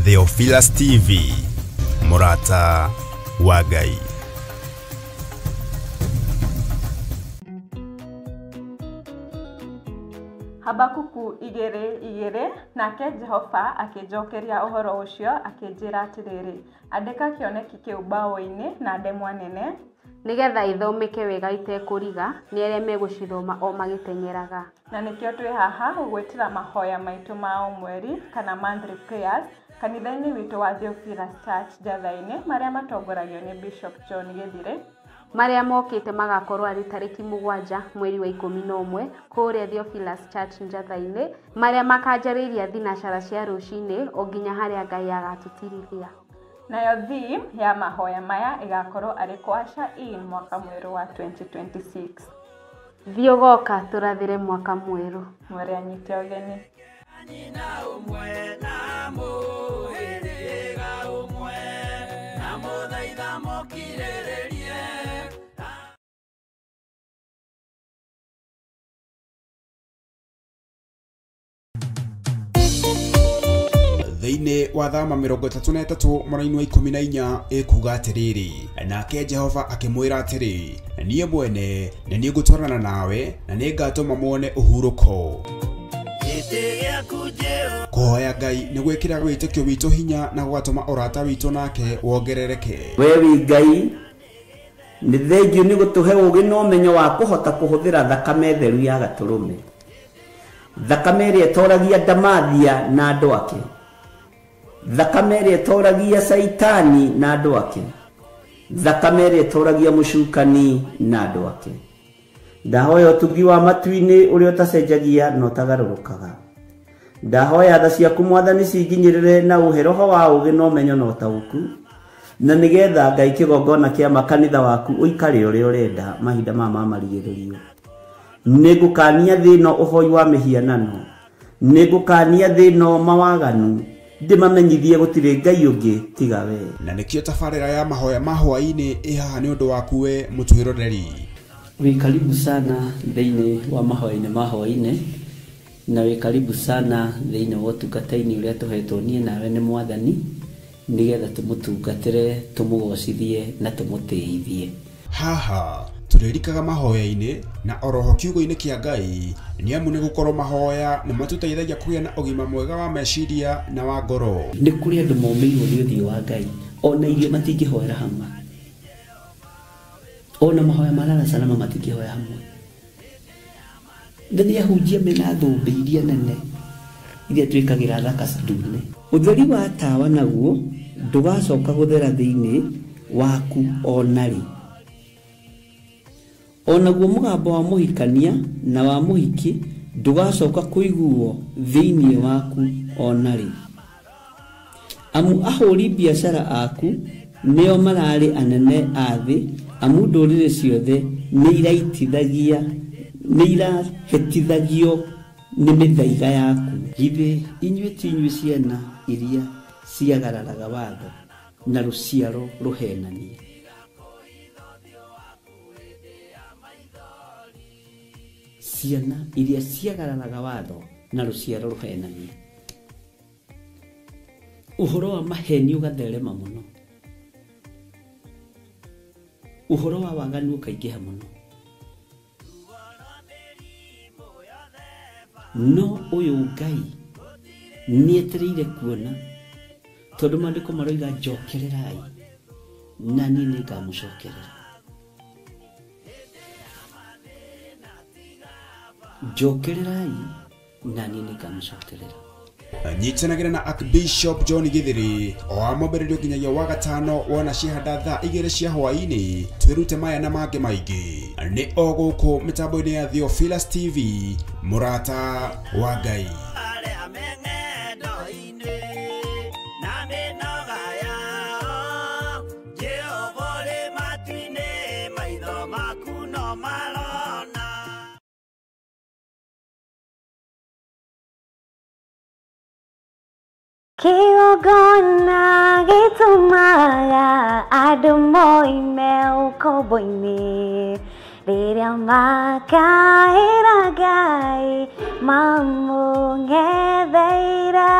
Theophilus TV, mũrata wa Ngai. Habakuku 2:2. Nake Jehova akĩnjokeria ũhoro ũcio akĩnjĩra atĩrĩrĩ, andĩka kĩoneki kĩu mbaũ-inĩ na ndemwa nene, nĩgetha ithomeke wega itekũriga nĩ arĩa megũcithoma o magĩteng'eraga. Na nĩkĩo twĩ haha gũgwĩtĩra mahoya maitũ ma o mweri kana monthly prayers kanitha-inĩ witũ wa Theophilus Church Njatha-inĩ, marĩa matongoragio nĩ Bishop John Gĩthire. Marĩa mokĩte magakorwo arĩ tarĩki 7 mweri wa 11 kũrĩa Theophilus Church Njatha-inĩ, marĩa makanjarĩria thinacara cia rũcinĩ o nginya harĩa Ngai agatũtirithia. Nayo theme ya mahoya maya ĩgakorwo arĩ Kwasha in mwaka mwerũ wa 2026. Thiĩ ũgoka tũrathĩre mwaka mwerũ. Mwere anyite ũgeni. Thĩinĩ wa thama 33 mũraini wa 14 ĩkuga atĩrĩrĩ, nake Jehova akĩmwĩra atĩrĩ, niĩ mwene nĩ niĩ ngũtwarana nawe na nĩngatũma muone ũhurũko. Kũhoya Ngai nĩ gwĩkĩra wĩtĩkio witũ hinya na gũgatũma ũrata witũ nake wongerereke. We wĩ Ngai, nĩ thengiũ nĩ gũtũhe ũũgĩ na ũmenyo wa kũhota kũhũthĩra thakame theru ya gatũrũme, thakame ĩrĩa ĩtoragia Ndamathia na andũ ake, thakame ĩrĩa ĩtoragia Caitani na andũ ake, thakame ĩrĩa ĩtoragia mũcukani na andũ ake. Ndahoya ũtugi wa matu-inĩ ũrĩa ũtacenjagia na ũtagarũrũkaga. Ndahoya tha ciaku Mwathani cinginyĩrĩre na ũhe roho wa ũũgĩ na ũmenyo na ũtaũku, na nĩgetha Ngai kĩgongona kĩa makanitha waku ũikare ũrĩa ũrenda mahinda maya ma marigĩrĩrio. Nĩngũkania thĩ ĩno ũhoi wa mĩhianano, nĩngũkania thĩ ĩno mawaganu, ndĩmamenyithie gũtirĩ Ngai ũngĩ tiga we. Na nĩkĩo tabarĩra ya mahoya ma hwaĩ-inĩ ĩ haha nĩ ũndũ waku we mũtwĩroreri. Wĩ karibu sana thĩinĩ wa mahoya-inĩ ma hwaĩ-inĩ, na wĩ karibu sana thĩinĩ wa ũtungata-inĩ ũrĩa tũhetwo niĩ nawe nĩ Mwathani, nĩgetha tũmũtungatĩre, tũmũgocithie na tũmũtĩithie. Haha tũrĩrikaga mahoya-inĩ na oroho kiugo-inĩ kĩa Ngai, nĩ amu nĩ gũkorwo mahoya nĩ matũteithagia kũgĩa na ũgima mwega wa meciria na wa ngoro. Nĩ kũrĩ andũ momĩirwo nĩ ũthiũ wa Ngai, ona irio matingĩhoera hamwe, ona mahoya ma lala salama matingĩhoya hamwe. Na nĩ ahunjia mena thũmbĩ iria nene iria twĩkagĩra thaka ndune. Ũtheri wa tawa naguo ndũgacoka gũthera thĩinĩ waku ona rĩ. Onaguo mũgambo wa mũhikania na wa mũhiki ndũgacoka kũiguo thĩinĩ waku ona rĩ. Amu ahũri biacara aku nĩo mararĩ anene a thĩ, amu ndũrĩrĩ ciothe nĩ irahĩtithagio nĩ mĩthaiga yaku. Githĩ inyuĩ ti inyuĩ ciana iria ciagararaga watho na rũciaro rũhenania? Ciana iria ciagararaga watho na rũciaro rũhenania. Ũhoro wa maheni ũgatherema mũno, ũhoro wa waganu ũkaingĩha mũno, no ũyũ Ngai nĩetereire kuona, tondũ maandĩko maroiga njokererai na niĩ nĩngamũcokerera. Njokererai na niĩ nĩngamũcokerera. Nyitanagĩra na Archbishop John Gĩthiri o wa mwambĩrĩrio nginyagia wa gatano wona cihanda thaa 2 cia hwaĩ-inĩ, twĩrute maya na mangĩ maingĩ nĩ o gũkũ mĩtambo-inĩ ya Theophilus TV, mũrata wa Ngai. Kĩgongona gĩtũmaga andũ moime ũkombo-inĩ, rĩrĩa makaĩra Ngai mamũng'etheire.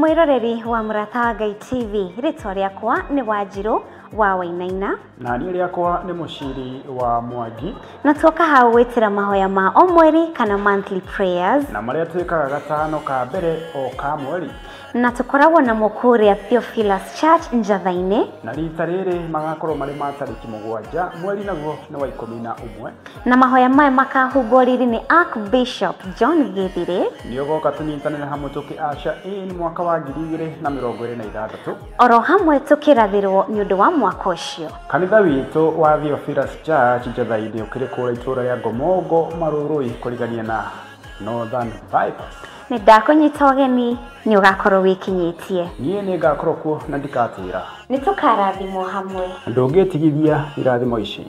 Mwiroreri wa Mũrata wa Ngai TV, rĩtwa rĩakwa nĩ Wanjirũ wa Wainaina, na niĩ rĩakwa nĩ Mũciri wa Mwangi, na tuoka hau gwĩtĩra mahoya ma o mweri kana monthly prayers, na marĩa twĩkaga gatano ka mbere o ka mweri, na tũkoragwo namo kũrĩa Theophilus Church Njatha-inĩ, na rita rĩrĩ magakorwo marĩ ma tarĩki 7 mweri naguo nĩ wa 11, na mahoya maya makahumbwo riri nĩ Archbishop John Githire. Nĩ ũgoka tũnyitanĩre hamwe tũkĩ usher in mwaka wa 2026, oro hamwe tũkĩrathĩrwo nĩ ũndũ wa mwaka ũcio. Kanitha witũ wa Theophilus Church Njatha-inĩ ũkĩrĩ kũrĩa itũũra rĩa Ngomongo Marũrũi kũrigania na Northern Bypass. Nĩ ndakũnyita ũgeni, nĩ ũgakorwo wĩkinyĩtie. Niĩ nĩ ngakorwo kuo na ndikatĩra. Nĩ tũkarathimwo hamwe. Ndũngĩtigithia irathimo ici.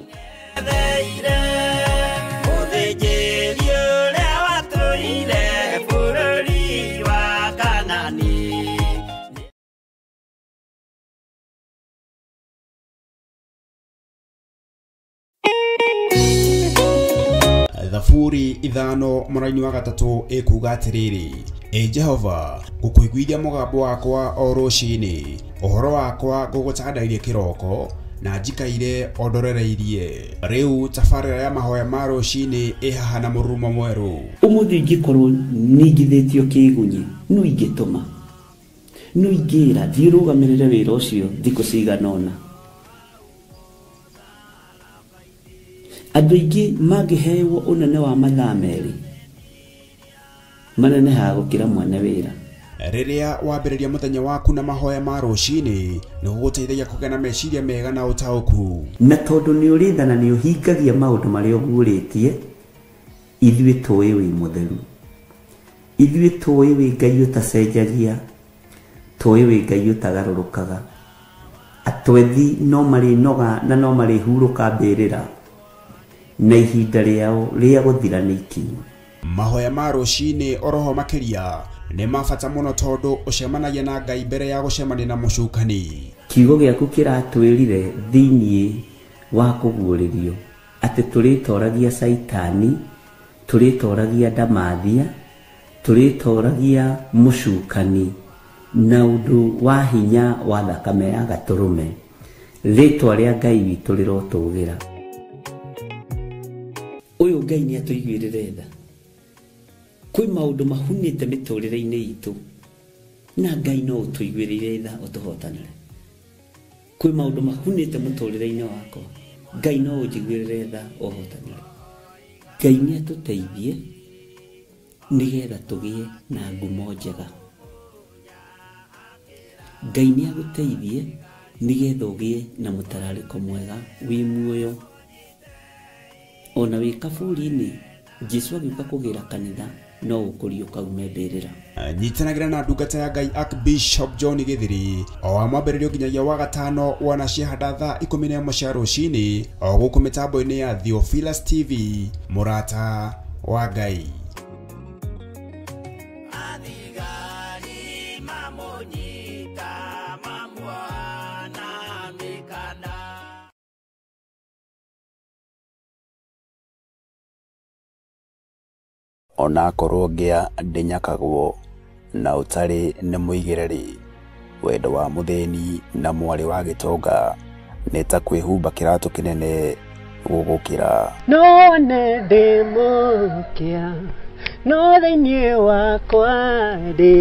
Thaburi 5 mũraini wa 3 ĩkuga atĩrĩrĩ, ĩ Jehova, ngũkũiguithia mũgambo wakwa o rũcinĩ, ũhoro wakwa ngũgũtandairie kĩroko, na njikaire o ndorereirie. Rĩu tabarĩra ya mahoya ma rũcinĩ ĩ haha na mũrurumo mwerũ. Ũmũthĩ ingĩkorwo ningithĩtio kĩgunyi, no ingĩtũma, no ingĩra thiĩ rũgamĩrĩre wĩra ũcio thikũ cigana ũna. Andũ aingĩ mangĩhewo ũnene wa mathaa 2 manenehaga gũkĩra mwene wĩra. Rĩrĩa wambĩrĩria mũthenya waku na mahoya ma rũcinĩ, nĩ gũgũteithagia kũgĩa na meciria mega na ũtaũku. Na tondũ nĩ ũrĩ tha na nĩ ũhingagia maũndũ marĩa ũguũrĩtie, ithuĩ tũĩ wĩ mũtheru, ithuĩ tũĩ wĩ Ngai ũtacenjagia, tũĩ wĩ Ngai ũtagarũrũkaga. Atwethi no marĩnoga na no marĩhurũka mbĩrĩra, na ihinda rĩao rĩa gũthira nĩ ikinyu. Mahoya ma rũcinĩ oroho makĩria nĩ ma bata mũno tondũ ũcemanagia na Ngai mbere ya gũcemania na mũcukani. Kiugo gĩaku kĩratwĩrire thĩiniĩ wa kũguũrĩrio atĩ tũrĩtoragia Caitani, tũrĩtoragia ndamathia, tũrĩtoragia mũcukani na ũndũ wa hinya wa thakame ya gatũrũme. Rĩtwa rĩa Ngai witũ rĩrotũgĩra. Ũyũ Ngai nĩ atũiguĩrĩre tha. Kwĩ maũndũ mahunĩte mĩtũrĩre-inĩ itũ, na Ngai no ũtũiguĩrĩre tha ũtũhotanĩre. Kwĩ maũndũ mahunĩte mũtũrĩre-inĩ wakwa, Ngai no ũnjiguĩrĩre tha ũhotanĩre. Ngai nĩ atũteithie nĩgetha tũgĩe na ngumo njega. Ngai nĩ agũteithie nĩgetha ũgĩe na mũtararĩko mwega wĩ muoyo. Ona wĩ kaburi-inĩ, Jesũ agĩũka kũgĩra kanitha no ũkũriũka ume mbĩrĩra. Nyitanagĩra na ndungata ya Ngai Archbishop John Githiri o wa mwambĩrĩrio nginyagia wa gatano wana ciahanda thaa 11 cia rũcinĩ o gũkũ mĩtambo-inĩ ya Theophilus TV, Mũrata wa Ngai. Onakorwo ngĩa ndĩnyakagwo na ũtarĩ nĩ mũigĩre-rĩ, wendo wa mũthĩni na mwarĩ wa gĩtonga nĩ ta kwĩhumba kĩratũ kĩnene gũgũkĩra. No nĩ ndĩ mũkĩa, no thĩinĩ wakwa ndĩ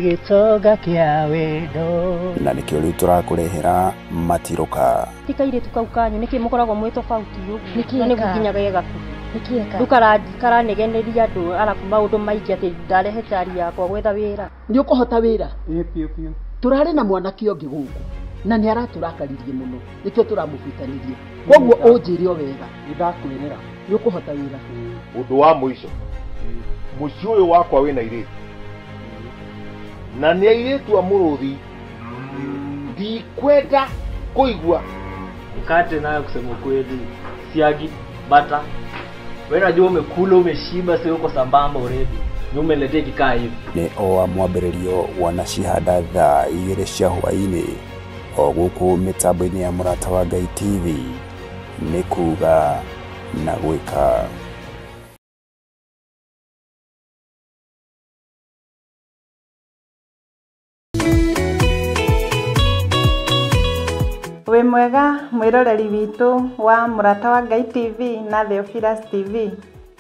gĩtonga kĩa wendo. Na nĩkĩo rĩu tũrakũrehera matirũka. Ti kairĩtu kau kanyu nĩkĩ mũkoragwo mwĩ tofauti ũguo? Na nĩguo nginya ge gakuhĩ. Rĩu karanegeneria andũ arabu maũndũ maingĩ atĩ ndarehe cari yakwa gwetha wĩra. Nĩ ũkũhota wĩra? Ĩĩ biũ biũ. Tũrarĩ na mwanake ũngĩ gũkũ na nĩ aratũrakaririe mũno, nĩkĩo tũramũbutanirie. Koguo ũnjĩre o wega. Nĩ ndakwĩrĩra. Nĩ ũkũhota wĩra. Ũndũ wa mũico, mũciĩ ũyũ wakwa wĩna airĩtu, na nĩ airĩtu a mũrũthi, ndikwenda kũigua. Mkate nayo kusema kweli, siagi, bata. Wewe unajua umekula umeshiba, sio uko sambamba already. Ni umeletea kikaa hivi. Nĩ o wa mwambĩrĩrio wana cihanda thaa 2 cia hwaĩ-inĩ o gũkũ mĩtambo-inĩ ya Mũrata wa Ngai TV, nĩ kuga na gwĩka. Wĩ mwega mwĩroreri witũ wa Mũrata wa Ngai TV na Theophilus TV.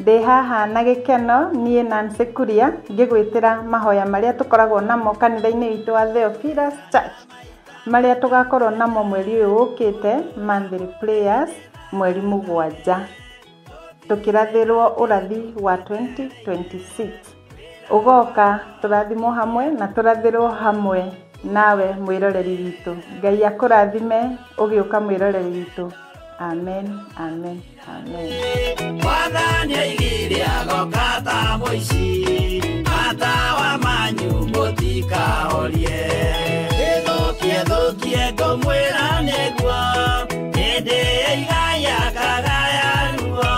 Ndĩ haha na gĩkeno niĩ Nancy Kuria ngĩgwĩtĩra mahoya marĩa tũkoragwo namo kanitha-inĩ witũ wa Theophilus Church, marĩa tũgakorwo namo mweri ũyũ ũkĩte, monthly prayers, mweri 7, tũkĩrathĩrwo ũrathi wa 2026. Ũgoka tũrathimwo hamwe na tũrathĩrwo hamwe nawe mwĩroreri witũ. Ngai akũrathime ũgĩũka mwĩroreri witũ. Amen, amen, amen. Mwathani aigire agoka ta mũici, matawa manyu mũtikahorie. Ĩthũkie thũkie ngũmwĩra nĩguo, hĩndĩ ĩigaya kagaya ruo.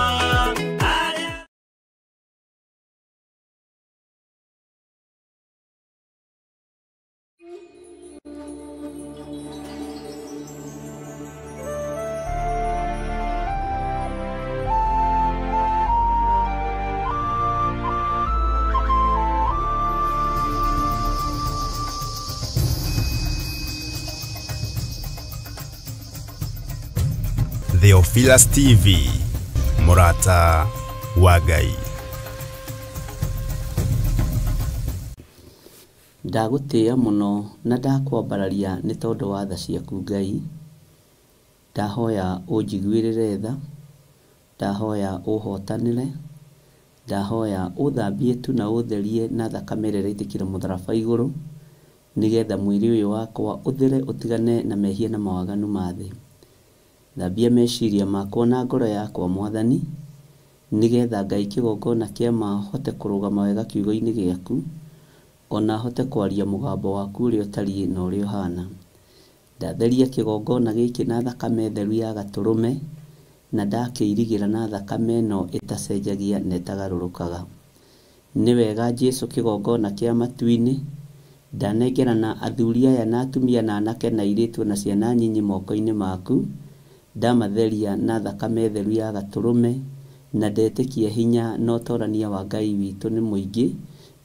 Theophilus TV, Mũrata wa Ngai. Ndagũtĩĩa mũno na ndakwambararia nĩ tondũ wa tha ciaku Ngai. Ndahoya ũnjiguĩrĩre tha, ndahoya ũhotanĩre, ndahoya ũthambie tu na ũtherie na thakame ĩrĩa ĩraitĩkire mũtharaba igũrũ, nĩgetha mwĩrĩ ũyũ wakwa ũthere ũtigane na mehia na mawaganu ma thĩ. Thambia meciria makwa na ngoro yakwa Mwathani, nĩgetha Ngai kĩgongona kĩa ma hote kũrũgama wega kiugo-inĩ gĩaku, ona hote kwaria mũgambo waku ũrĩa ũtariĩ na ũrĩa ũhana. Ndatheria kĩgongona gĩkĩ na thakame theru ya gatũrũme, na ndakĩirigĩra na thakame ĩno ĩtacenjagia na ĩtagarũrũkaga. Nĩ wega Jesũ kĩgongona kĩa matu-inĩ, ndanengerana athuri aya na atumia na anake na airĩtu na ciana nyinyi moko-inĩ maku, ndamatheria na thakame theru ya gatũrũme, na ndetĩkia hinya na ũtorania wa Ngai witũ nĩ mũingĩ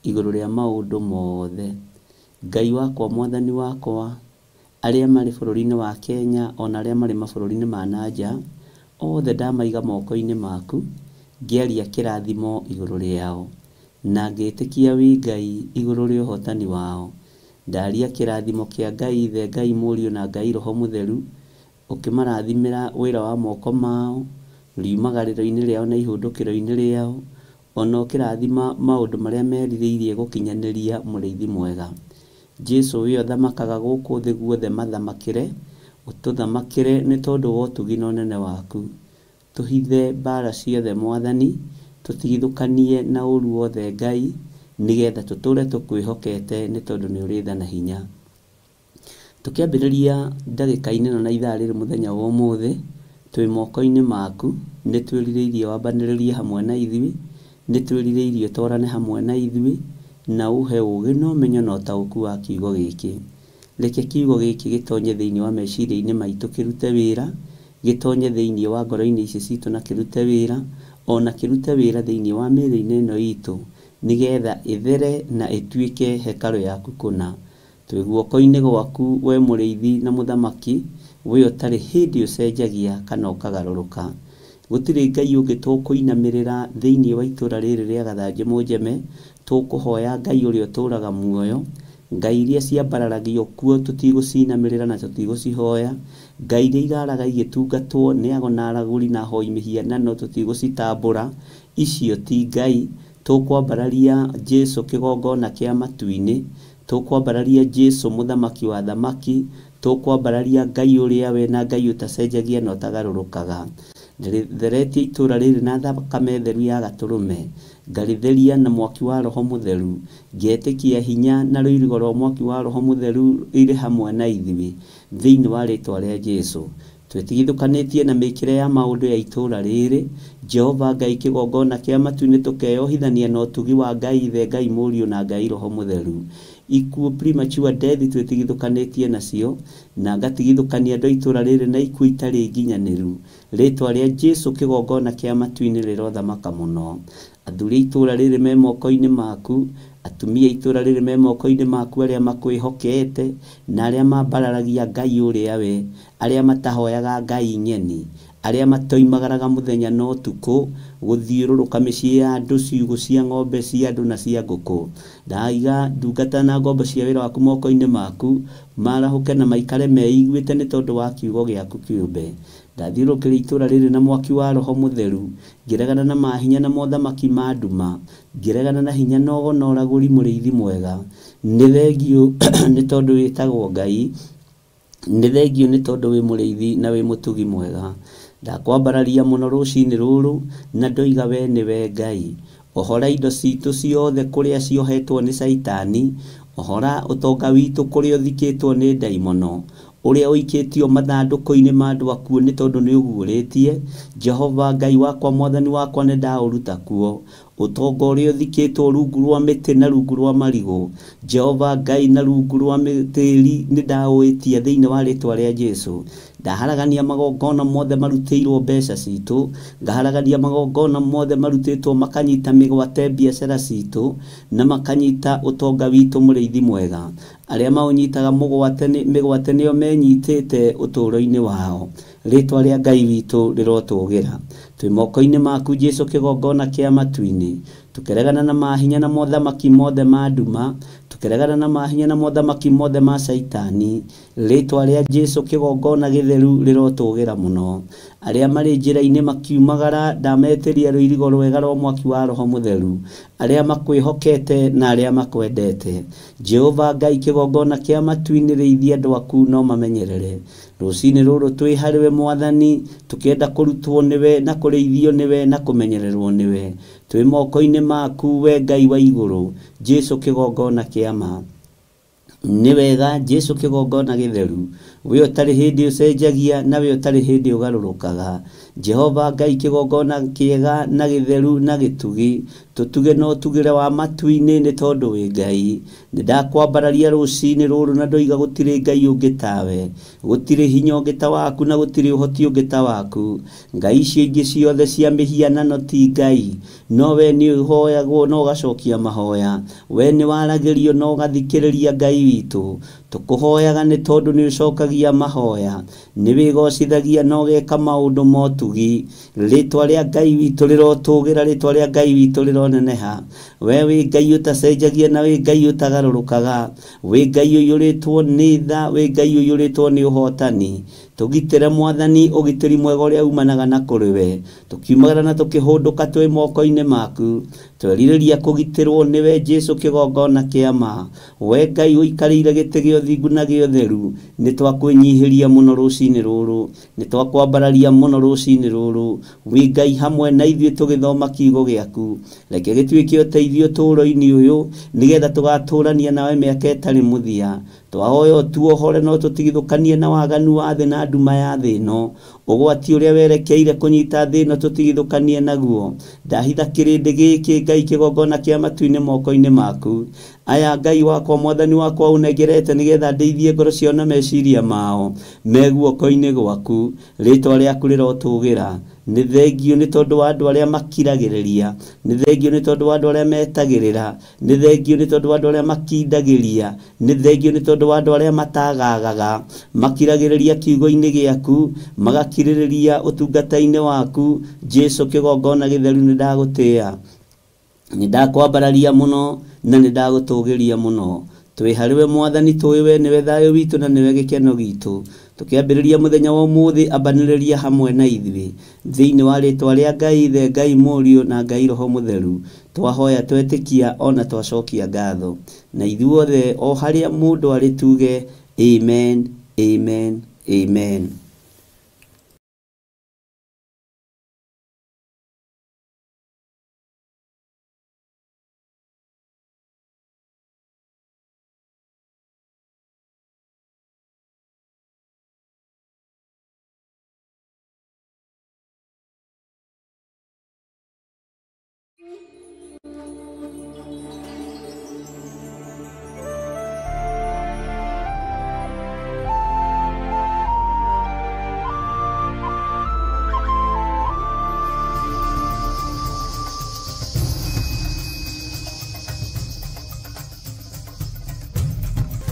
igũrũ rĩa maũndũ mothe. Ngai wakwa, Mwathani wakwa, arĩa marĩ bũrũri-inĩ wa Kenya ona arĩa marĩ mabũrũri-inĩ ma na nja, othe ndamaiga moko-inĩ maku, ngĩaria kĩrathimo igũrũ rĩao, na ngĩtĩkia wĩ Ngai igũrũ rĩa ũhotani wao. Ndaria kĩrathimo kĩa Ngai Ithe, Ngai Mũriũ na Ngai Roho Mũtheru, ũkĩmarathimĩra wĩra wa moko mao, riumagarĩro-inĩ rĩao na ihũndũkĩro-inĩ rĩao, ona ũkĩrathima maũndũ marĩa merirĩirie gũkinyanĩria mũrĩithi mwega. Jesũ we ũthamakaga gũkũ thĩ guothe mathamakĩre, ũtũthamakĩre nĩ tondũ wa ũtugi na ũnene waku. Tũhithe mbara ciothe Mwathani, tũtigithũkanie na ũru wothe Ngai, nĩgetha tũtũre tũkwĩhokete nĩ tondũ nĩ ũrĩ tha na hinya. Tũkĩambĩrĩria ndagĩka-inĩ ĩno na ithaa rĩrĩ mũthenya wa ũmũthĩ, twĩ moko-inĩ maku, nĩ twĩrirĩirie wambanĩrĩrie hamwe na ithuĩ, nĩ twĩrirĩirie ũtwarane hamwe na ithuĩ, na ũhe ũũgĩ na ũmenyo na ũtaũku wa kiugo gĩkĩ. Reke kiugo gĩkĩ gĩtonye thĩinĩ wa meciria-inĩ maitũ kĩrute wĩra, gĩtonye thĩinĩ wa ngoro-inĩ ici citũ na kĩrute wĩra, ona kĩrute wĩra thĩinĩ wa mĩĩrĩ-inĩ ĩno itũ, nĩgetha ĩthere na ĩtuĩke hekarũ yaku kũna. Twĩ guoko-inĩ gwaku we mũrĩithi na mũthamaki, we ũtarĩ hĩndĩ ũcenjagia kana ũkagarũrũka. Gũtirĩ Ngai ũngĩ tũkũinamĩrĩra thĩinĩ wa itũũra rĩrĩ rĩa Gathanjĩ Mũnjeme, tũkũhoya Ngai ũrĩa ũtũũraga muoyo. Ngai iria ciambararagio kuo tũtigũcinamĩrĩra na tũtigũcihoya. Ngai iria iraraga igĩtungatwo nĩ ago na aragũri na ahoi mĩhianano tũtigũcitambũra. Icio ti Ngai. Tũkwambararia Jesũ kĩgongona kĩa matu-inĩ, tũkwambararia Jesũ mũthamaki wa thamaki, tũkwambararia Ngai ũrĩa we na Ngai ũtacenjagia na ũtagarũrũkaga. Ndĩrĩtheretie itũũra rĩrĩ na thakame theru ya gatũrũme, ngarĩtheria na mwaki wa Roho Mũtheru, ngetĩkia hinya na rũirigo rwa mwaki wa Roho Mũtheru irĩ hamwe na ithuĩ thĩinĩ wa rĩtwa rĩa Jesũ. Twĩtigithũkanĩtie na mĩkĩre ya maũndũ ya itũũra rĩrĩ, Jehova Ngai kĩgongona kĩa matu-inĩ tũkeyohithania na ũtugi wa Ngai Ithe, Ngai Mũriũ na Ngai Roho Mũtheru. Ikuũ premature death twĩtigithũkanĩtie nacio, na ngatigithũkania andũ a itũũra rĩrĩ na ikuũ itarĩ nginyanĩru. Rĩtwa rĩa Jesũ kĩgongona kĩa matu-inĩ rĩrothamaka mũno. Athuri a itũũra rĩrĩ me moko-inĩ maku, atumia a itũũra rĩrĩ me moko-inĩ maku arĩa makwĩhokete na arĩa mambararagia Ngai ũrĩa we, Arĩa matahoyaga ngai ng'eni, arĩa matoimagaraga mũthenya na ũtukũ gũthiũrũrũka mĩciĩ ya andũ, ciugũ cia ng'ombe cia andũ na cia ngũkũ. Ndaiga ndungata na ngombo cia wĩra waku moko-inĩ maku, marahũke na maikare meiguĩte nĩ tondũ wa kiugo gĩaku kĩũmbe. Ndathiũrũrũkĩria itũũra rĩrĩ na mwaki wa Roho Mũtheru, ngĩregana na mahinya na mothamaki ma nduma, ngĩregana na hinya na ũgo na ũragũri. Mũrĩithi mwega, nĩ thengiũ nĩ tondũ wĩtagwo Ngai, nĩ thengiũ nĩ tondũ wĩ mũrĩithi na wĩ mũtugi mwega. Ndakwambararia mũno rũcinĩ rũrũ na ndoiga we nĩwe Ngai. Ohora indo citũ ciothe kũrĩa ciohetwo nĩ Caitani, ohora ũtonga witũ kũrĩa ũthikĩtwo nĩ ndaimono, ũrĩa ũikĩtio mathandũkũ-inĩ ma andũ akuũ nĩ tondũ nĩ ũguũrĩtie. Jehova Ngai wakwa, Mwathani wakwa, nĩ ndaũruta kuo. Ũtonga ũrĩa ũthikĩtwo rungu rwa mĩtĩ na rungu rwa marigũ, Jehova Ngai, na rungu rwa tĩri nĩ ndaũĩtia thĩinĩ wa rĩtwa rĩa Jesu. Ndaharagania magongona mothe marutĩirwo mbeca citũ, ngaharagania magongona mothe marutĩtwo makanyita mĩgwate biacara citũ na makanyita ũtonga witũ. Mũrĩithi mwega, arĩa maũnyitaga mĩgwate nĩo menyitĩte ũtũũro-inĩ wao. Rĩtwa rĩa Ngai witũ rĩrotũgĩra. Twĩ moko-inĩ maku Jesu, kĩgongona kĩa matu-inĩ, tũkĩregana na mahinya na mothamaki mothe ma nduma, tũkĩregana na mahinya na mothamaki mothe ma Caitani. Rĩtwa rĩa Jesu kĩgongona gĩtheru rĩrotũgĩra mũno. Arĩa marĩ njĩra-inĩ makiumagara, ndametĩria rũirigo rwega rwa mwaki wa Roho Mũtheru, arĩa makwĩhokete na arĩa makwendete. Jehova Ngai, kĩgongona kĩa matu-inĩ, rĩithia andũ aku no mamenyerere. Rũcinĩ rũrũ twĩ harĩwe Mwathani, tũkĩenda kũrutwo nĩwe na kũrĩithio nĩwe na kũmenyererwo nĩwe. Twĩ moko-inĩ maku we Ngai wa igũrũ, Jesu kĩgongona kĩa ma. Nĩ wega Jesu kĩgongona gĩtheru, we ũtarĩ hĩndĩ ũcenjagia na we ũtarĩ hĩndĩ ũgarũrũkaga. Jehova Ngai, kĩgongona kĩega na gĩtheru na gĩtugi, tũtuge na ũtugĩre wa matu-inĩ nĩ tondũ wĩ Ngai. Nĩ ndakwambararia rũcinĩ rũrũ na ndoiga gũtirĩ Ngai ũngĩ tawe, gũtirĩ hinya ũngĩ ta waku na gũtirĩ ũhoti ũngĩ ta waku. Ngai icio ingĩ ciothe cia mĩhianano ti Ngai, no we nĩ ũhoyagwo na ũgacokia mahoya, we nĩ waragĩrio na ũgathikĩrĩria. Ngai witũ, tũkũhoyaga nĩ tondũ nĩ ũcokagia mahoya, nĩ wĩgocithagia na ũgeka maũndũ ma ũtugi. Rĩtwa rĩa Ngai witũ rĩrotũgĩra, rĩtwa rĩa Ngai witũ rĩroneneha. We wĩ Ngai ũtacenjagia na wĩ Ngai ũtagarũrũkaga, wĩ Ngai ũiyũrĩtwo nĩ tha, wĩ Ngai ũiyũrĩtwo nĩ ũhotani. Tũgitĩre Mwathani ũgitĩri mwega ũrĩa umanaga na kũrĩ we. Tũkiumagara na tũkĩhũndũka twĩ moko-inĩ maku, twerirĩria kũgitĩrwo nĩwe Jesu kĩgongona kĩa ma. We Ngai ũikarĩire gĩtĩ gĩa ũthingu na gĩa ũtheru, nĩ twakwĩnyihĩria mũno rũcinĩ rũrũ, nĩ twakwambararia mũno rũcinĩ rũrũ. Wĩ Ngai hamwe na ithuĩ tũgĩthoma kiugo gĩaku, reke gĩtuĩke ũteithio ũtũũro-inĩ ũyũ, nĩgetha tũgatũũrania nawe mĩaka ĩtarĩ mũthia. Twahoya ũtuohore no tũtigithũkanie na waganu wa thĩ na nduma ya thĩ ĩno, ũgwati ũrĩa werekeire kũnyita thĩ ĩno tũtigithũkanie naguo. Ndahitha kĩrĩndĩ gĩkĩ Ngai kĩgongona kĩa matu-inĩ moko-inĩ maku. Aya Ngai wakwa, Mwathani wakwa, ũnengerete nĩgetha ndeithie ngoro ciao na meciria mao me guoko-inĩ gwaku. Rĩtwa rĩaku rĩrotũgĩra. Nĩ thengiũ nĩ tondũ wa andũ arĩa makiragĩrĩria, nĩ thengiũ nĩ tondũ wa andũ arĩa metagĩrĩra, nĩ thengiũ nĩ tondũ wa andũ arĩa makindagĩria, nĩ thengiũ nĩ tondũ wa andũ arĩa matagagaga, makiragĩrĩria kiugo-inĩ gĩaku, magakirĩrĩria ũtungata-inĩ waku. Jesu kĩgongona gĩtheru, nĩ ndagũtĩĩa, nĩ ndakwambararia mũno na nĩ ndagũtũgĩria mũno. Twĩ harĩwe Mwathani, tũĩ we nĩwe thayũ witũ na nĩwe gĩkeno gitũ. Tũkĩambĩrĩria mũthenya wa ũmũthĩ, ambanĩrĩria hamwe na ithuĩ thĩinĩ wa rĩtwa rĩa Ngai Ithe, Ngai Mũriũ na Ngai Roho Mũtheru. Twahoya twetĩkia ona twacokia ngatho, na ithuothe o harĩa mũndũ arĩ tuge amen, amen, amen.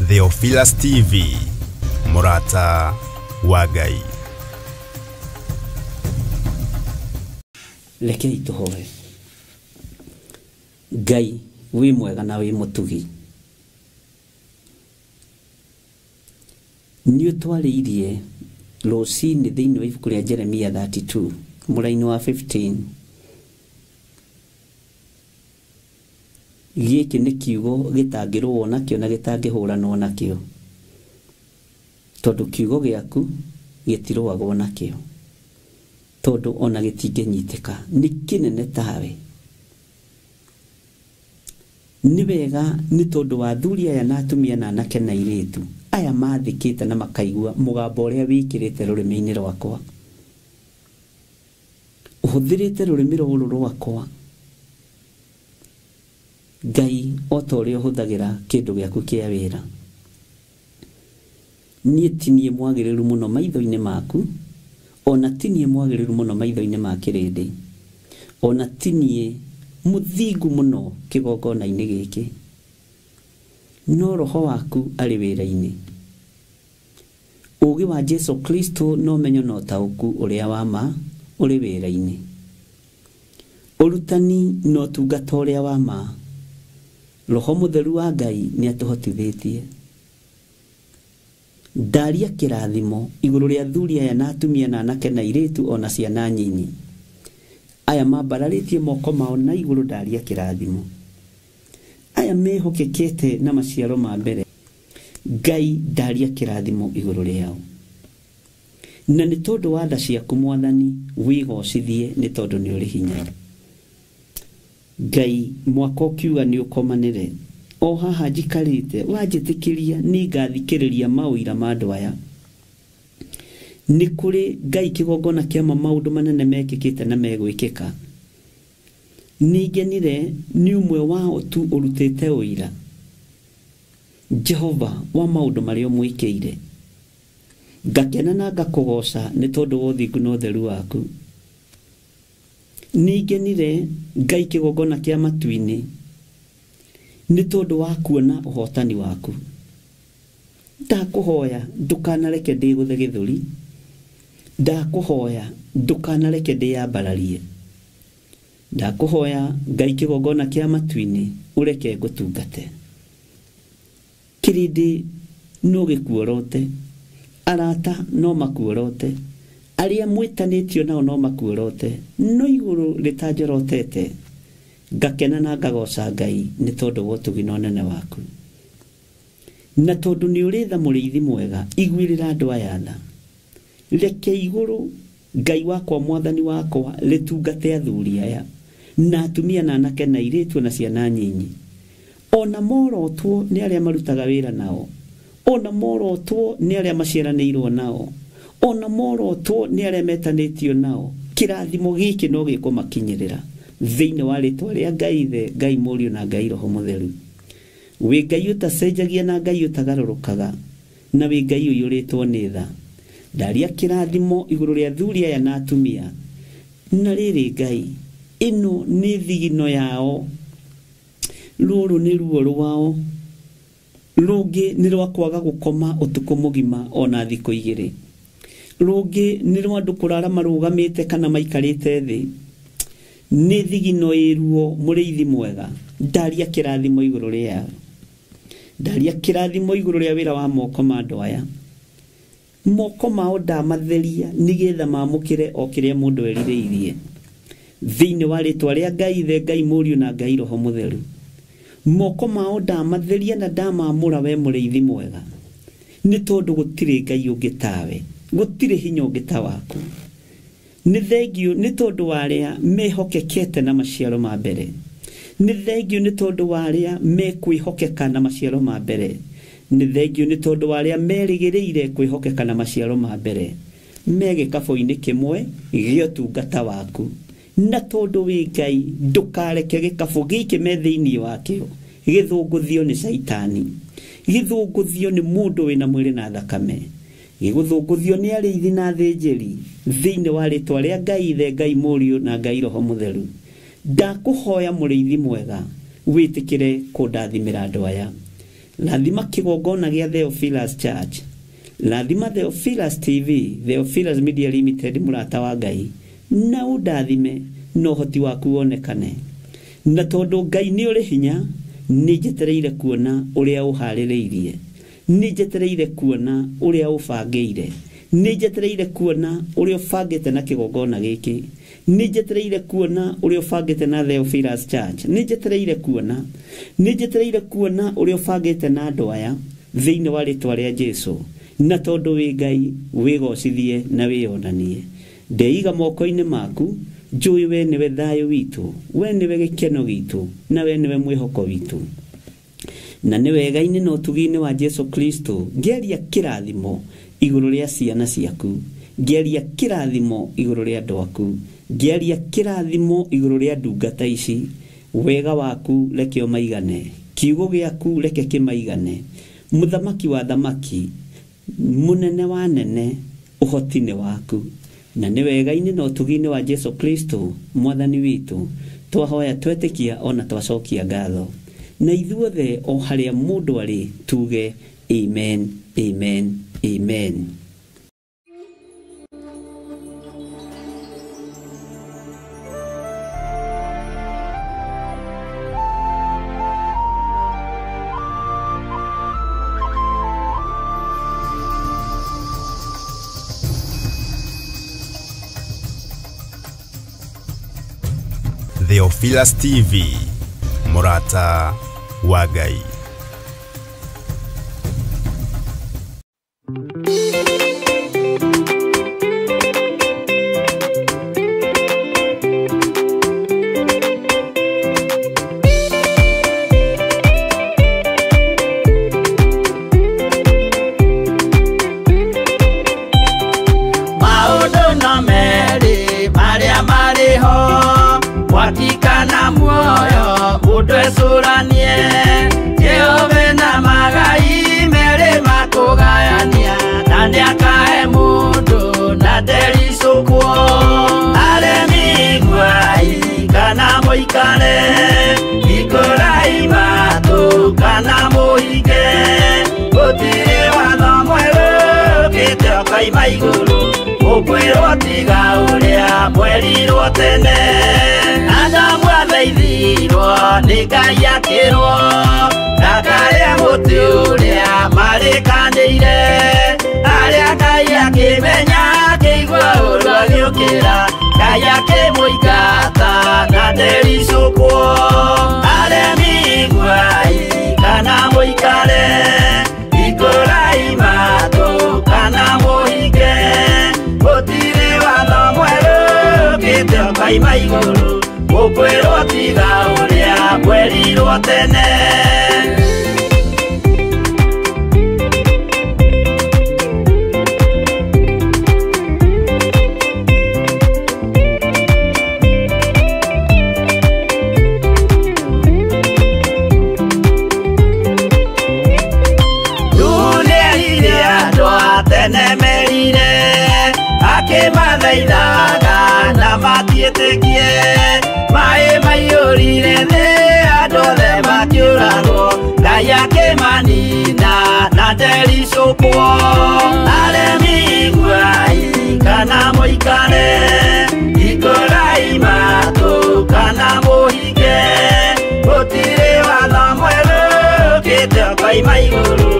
Theophilus TV, Murata wa Ngai. Rekei tũhoe. Ngai wĩ mwega na wĩ mũtugi, nĩ ũtwarĩirie rũcinĩ thĩinĩ wa ibuku rĩa Jeremia 32 mũraini wa 15. Gĩkĩ nĩ kiugo gĩtangĩrũo nakĩo na gĩtangĩhũranwo nakĩo, tondũ kiugo gĩaku gĩtirũagwo nakĩo, tondũ ona gĩtingĩnyitĩka, nĩ kĩnene tawe. Nĩ wega nĩ tondũ wa athuri aya na atumia na anake na airĩtu aya mathĩkĩte na makaigua mũgambo ũrĩa wĩkĩrĩte rũrĩmĩ-inĩ rwakwa, ũhũthĩrĩte rũrĩmĩ rũrũ rwakwa Ngai o ta ũrĩa ũhũthagĩra kĩndũ gĩaku kĩa wĩra. Niĩ ti niĩ mwagĩrĩru mũno maitho-inĩ maku, ona ti niĩ mwagĩrĩru mũno maitho-inĩ ma kĩrĩndĩ, ona ti niĩ mũthingu mũno kĩgongona-inĩ gĩkĩ, no roho waku arĩ wĩra-inĩ. Ũũgĩ wa Jesu Kristo no menyo na ũtaũku ũrĩa wa ma ũrĩ wĩra-inĩ. Ũrutani na ũtungata ũrĩa wa ma, Roho Mũtheru wa Ngai nĩ atũhotithĩtie. Ndaria kĩrathimo igũrũ rĩa athuri aya na atumia na anake na airĩtu ona ciana nyinyi aya mambararĩtie moko mao na igũrũ, ndaria kĩrathimo. Aya mehokekete na maciaro ma mbere, Ngai ndaria kĩrathimo igũrũ rĩao. Na nĩ tondũ wa tha ciaku Mwathani wĩgocithie, nĩ tondũ nĩ ũrĩ hinya. Ngai mwaka ũkiuga nĩ ũkomanĩre, o haha njikarĩte wanjĩtĩkĩria nĩ ngathikĩrĩria maũira ma andũ aya. Nĩ kũrĩ Ngai kĩgongona kĩa maũndũ manene mekĩkĩte na megwĩkĩka. Nĩngenire nĩ ũmwe wao tu ũrutĩte ũira, Jehova, wa maũndũ marĩa ũmwĩkĩire. Ngakena na ngakũgoca nĩ tondũ wa ũthingu na ũtheru waku. Nĩngenire Ngai kĩgongona kĩa matu-inĩ nĩ tondũ wa kuona ũhotani waku. Ndakũhoya ndũkanareke ndĩgũthe gĩthũri, ndakũhoya ndũkanareke ndĩyambararie, ndakũhoya Ngai kĩgongona kĩa matu-inĩ ũreke ngũtungate. Kĩrĩndĩ no gĩkuorote, arata no makuorote, arĩa mwĩtanĩtio nao no makuorote, no igũrũ rĩtanjorotete. Ngakena na ngagoca Ngai nĩ tondũ wa ũtugi na ũnene waku. Na tondũ nĩ ũrĩ tha mũrĩithi mwega, iguĩrĩra andũ aya tha. Reke igũrũ Ngai wakwa Mwathani wakwa rĩtungate athuri aya na atumia na anake na airĩtu na ciana nyinyi, ona morotwo nĩ arĩa marutaga wĩra nao, ona morotwo nĩ arĩa maciaranĩirwo nao, ona morotwo nĩ arĩa metanĩtio nao. Kĩrathimo gĩkĩ no gĩkũmakinyĩrĩra thĩinĩ wa rĩtwa rĩa Ngai Ithe, Ngai Mũriũ na Ngai Roho Mũtheru. Wĩ Ngai ũtacenjagia na Ngai ũtagarũrũkaga, na wĩ Ngai ũiyũrĩtwo nĩ tha. Ndaria kĩrathimo igũrũ rĩa athuri aya na atumia. Na rĩrĩ Ngai, ĩno nĩ thigino yao, rũrũ nĩ ruo rwao, rũngĩ nĩ rwa kwaga gũkoma ũtukũ mũgima ona thikũ igĩrĩ, rũngĩ nĩ rwa andũ kũrara marũgamĩte kana maikarĩte thĩ. Nĩ thigino ĩruo mũrĩithi mwega. Ndaria kĩrathimo igũrũ rĩao, ndaria kĩrathimo igũrũ rĩa wĩra wa moko ma andũ aya. Moko mao ndamatheria nĩgetha mamũkĩre o kĩrĩa mũndũ erirĩirie, thĩinĩ wa rĩtwa rĩa Ngai Ithe, Ngai Mũriũ na Ngai Roho Mũtheru. Moko mao ndamatheria na ndamamũra we mũrĩithi mwega, nĩ tondũ gũtirĩ Ngai ũngĩ tawe, gũtirĩ hinya ũngĩ ta waku. Nĩ thengiũ nĩ tondũ wa arĩa mehokekete na maciaro ma mbere, nĩ thengiũ nĩ tondũ wa arĩa mekwĩhokeka na maciaro ma mbere, nĩ thengiũ nĩ tondũ wa arĩa merĩgĩrĩire kwĩhokeka na maciaro ma mbere, me gĩkabũ-inĩ kĩmwe gĩa ũtungata waku. Na tondũ wĩ Ngai, ndũkareke gĩkabũ gĩkĩ me thĩinĩ wakĩo gĩthũngũthio nĩ caitani, gĩthũngũthio nĩ mũndũ wĩna mwĩrĩ na thakame, gĩgũthũngũthio nĩ arĩithi na athĩnjĩri, thĩinĩ wa rĩtwa rĩa Ngai Ithe, Ngai Mũriũ na Ngai Roho Mũtheru. Ndakũhoya mũrĩithi mwega wĩtĩkĩre kũndathimĩra andũ aya. Rathima kĩgongona gĩa Theophilus Church, Rathima Theophilus TV, Theophilus Media Limited, mũrata wa Ngai, na ũndathime na ũhoti waku wonekane. Na tondũ Ngai nĩ ũrĩ hinya, nĩ njetereire kuona ũrĩa ũharĩrĩirie, nĩ njetereire kuona ũrĩa ũbangĩire, nĩ njetereire kuona ũrĩa ũbangĩte na kĩgongona gĩkĩ, nĩ njetereire kuona ũrĩa ũbangĩte na Theophilus Church, nĩ njetereire kuona, nĩ njetereire kuona ũrĩa ũbangĩte na andũ aya thĩinĩ wa rĩtwa rĩa Jesu. Na tondũ wĩ Ngai, wĩgocithie na wĩyonanie. Ndeiga moko-inĩ maku, njũĩ we nĩwe thayũ witũ, we nĩwe gĩkeno gitũ, na we nĩwe mwĩhoko witũ. Na nĩ wega-inĩ na ũtugi-inĩ wa Jesu Kristo, ngĩaria kĩrathimo igũrũ rĩa ciana ciaku, ngĩaria kĩrathimo igũrũ rĩa andũ aku, ngĩaria kĩrathimo igũrũ rĩa ndungata ici. Wega waku reke ũmaigane, kiugo gĩaku reke kĩmaigane. Mũthamaki wa thamaki, mũnene wa nene, ũhoti nĩ waku. Na nĩ wega-inĩ na ũtugi-inĩ wa Jesu Kristo mwathani witũ, twahoya twetĩkia ona twacokia ngatho. Na ithuothe o harĩa mũndũ arĩ tuge amen, amen, amen. Theophilus TV, mũrata wa Ngai. Maũndũ no merĩ marĩa marĩ ho, mwatikana muoyo mũndũ ecũranie. Jehova na magai merĩ makũgayania, na nĩakahe mũndũ na ndericũkwo. Aremi iguai kana mũikare, hingũrai matũ kana mũhinge. Gũtirĩ watho mwerũ ũkĩte ũkoima igũrũ, ũkwĩrwo tiga ũrĩa mwerirwo tene. Adamu athaithirwo nĩ Ngai akĩrwo ndakarĩe mũtĩ ũrĩa marĩkanĩire. Arĩa Ngai akĩmenya akĩigua ũru agĩũkĩra, Ngai akĩmũingata na ndericũkwo. Aremi iguai kana mũikare, hingũrai matũ kana mũhinge. Gũtirĩ watho mwerũ ũkĩte ũkoima igũrũ, ũkwĩrwo tiga ũrĩa mwerirwo tene. Nĩerire andũ a tene merire, akĩmathaithaga na matiĩtĩkie. Maĩ maiyũrire thĩ andũ othe makĩũragwo, Ngai akĩmanina na ndericũkwo. Aremi iguai kana mũikare, hingũrai matũ kana mũhinge. Gũtirĩ watho mwerũ ũkĩte ũkoima igũrũ,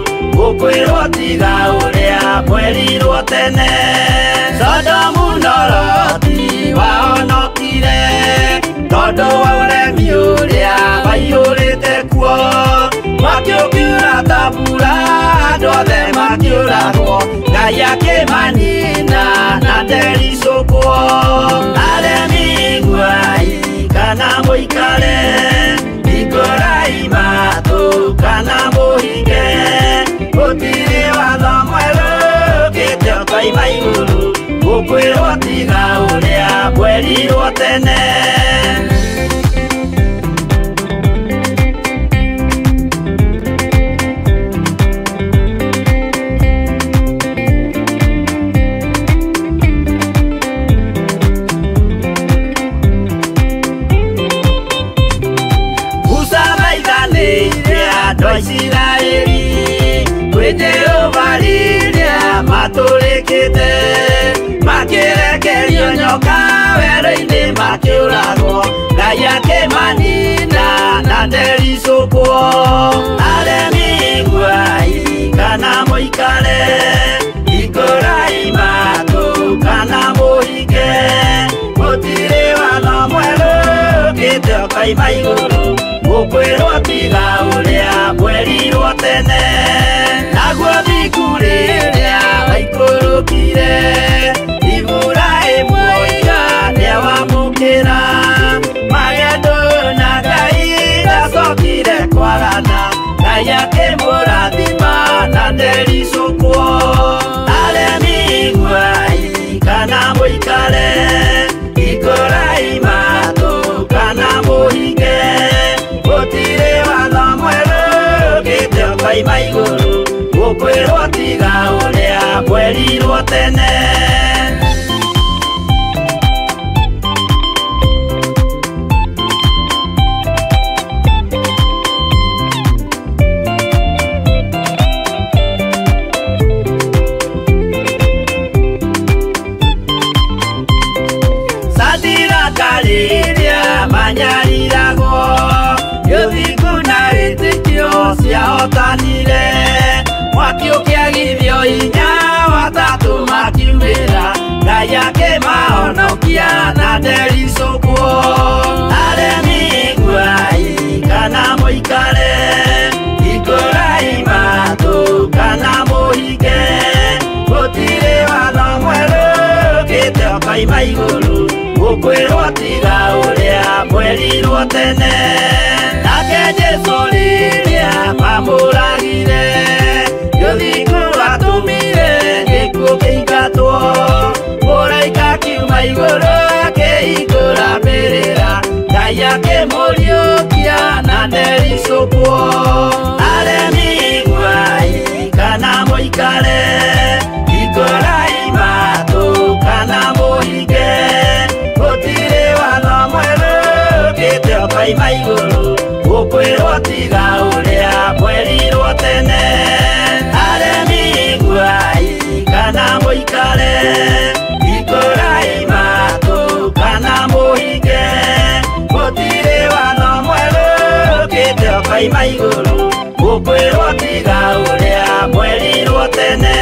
ũkwĩrwo tiga ũrĩa mwerirwo tene. Sodomu na Loti wahonokire tondũ wa ũremi ũrĩa waiyũrĩte kuo. Mwaki ũkiura ta mbura andũ othe makĩũragwo, Ngai akĩmanina na ndericũkwo. Aremi iguai kana mũikare, hingũrai matũ kana mũhinge. Gũtirĩ watho mwerũ ũkĩte ũkoima igũrũ, ũkwĩrwo tiga ũrĩa mwerirwo tene. Andũ a Isiraeli kwĩ Jehova rĩrĩa matũrĩkĩte makĩrekerio nyoka werũ-inĩ makĩũragwo Ngai akĩmanina na ndericũkwo aremi iguai kana mũikare hingũrai matũ kana mũhinge gũtirĩ watho mwerũ ũkĩte ũkoima igũrũ mũkwĩrwo tiga ũrĩa mwerirwo tene naguo thiku rĩrĩa waikũrũkire Iburahĩmu oiga nĩawamũkĩra magendo na Ngai ndacokire kwagana Ngai akĩmũrathima na ndericũkwo aremi iguai kana mũikare hingũrai matũ kana mũhinge gũtirĩ watho mwerũ ũkĩte ũkoima igũrũ mũkwĩrwo tiga ũrĩa mwerirwo tene. Rĩrĩa manyariragwo gĩthingu na wĩtĩkio ciahotanire mwaki ũkĩagithio hinya watatũ makiumĩra Ngai akĩmahonokia na ndericũkwo aremi iguai kana mũikare hingũrai matũ kana mũhinge gũtirĩ watho mwerũ ũkĩte ũkoima igũrũ mũkwĩrwo tiga ũrĩa mwerirwo tene nake Jesũ rĩrĩa mamũragire gĩthingu atũmire gĩkuũ kĩingatwo mũraika akiuma igũrũ akĩhingũra mbĩrĩra Ngai akĩmũriũkia na ndericũkwo aremi iguai kana mũikare hingũrai matũ kana mũhinge gũtirĩ watho mwerũ ũkĩte ũkoima igũrũ mũkwĩrwo tiga ũrĩa mwerirwo tene aremi iguai kana mũikare hingũrai matũ kana mũhinge gũtirĩ watho mwerũ ũkĩte ũkoima igũrũ mũkwĩrwo tiga ũrĩa mwerirwo tene.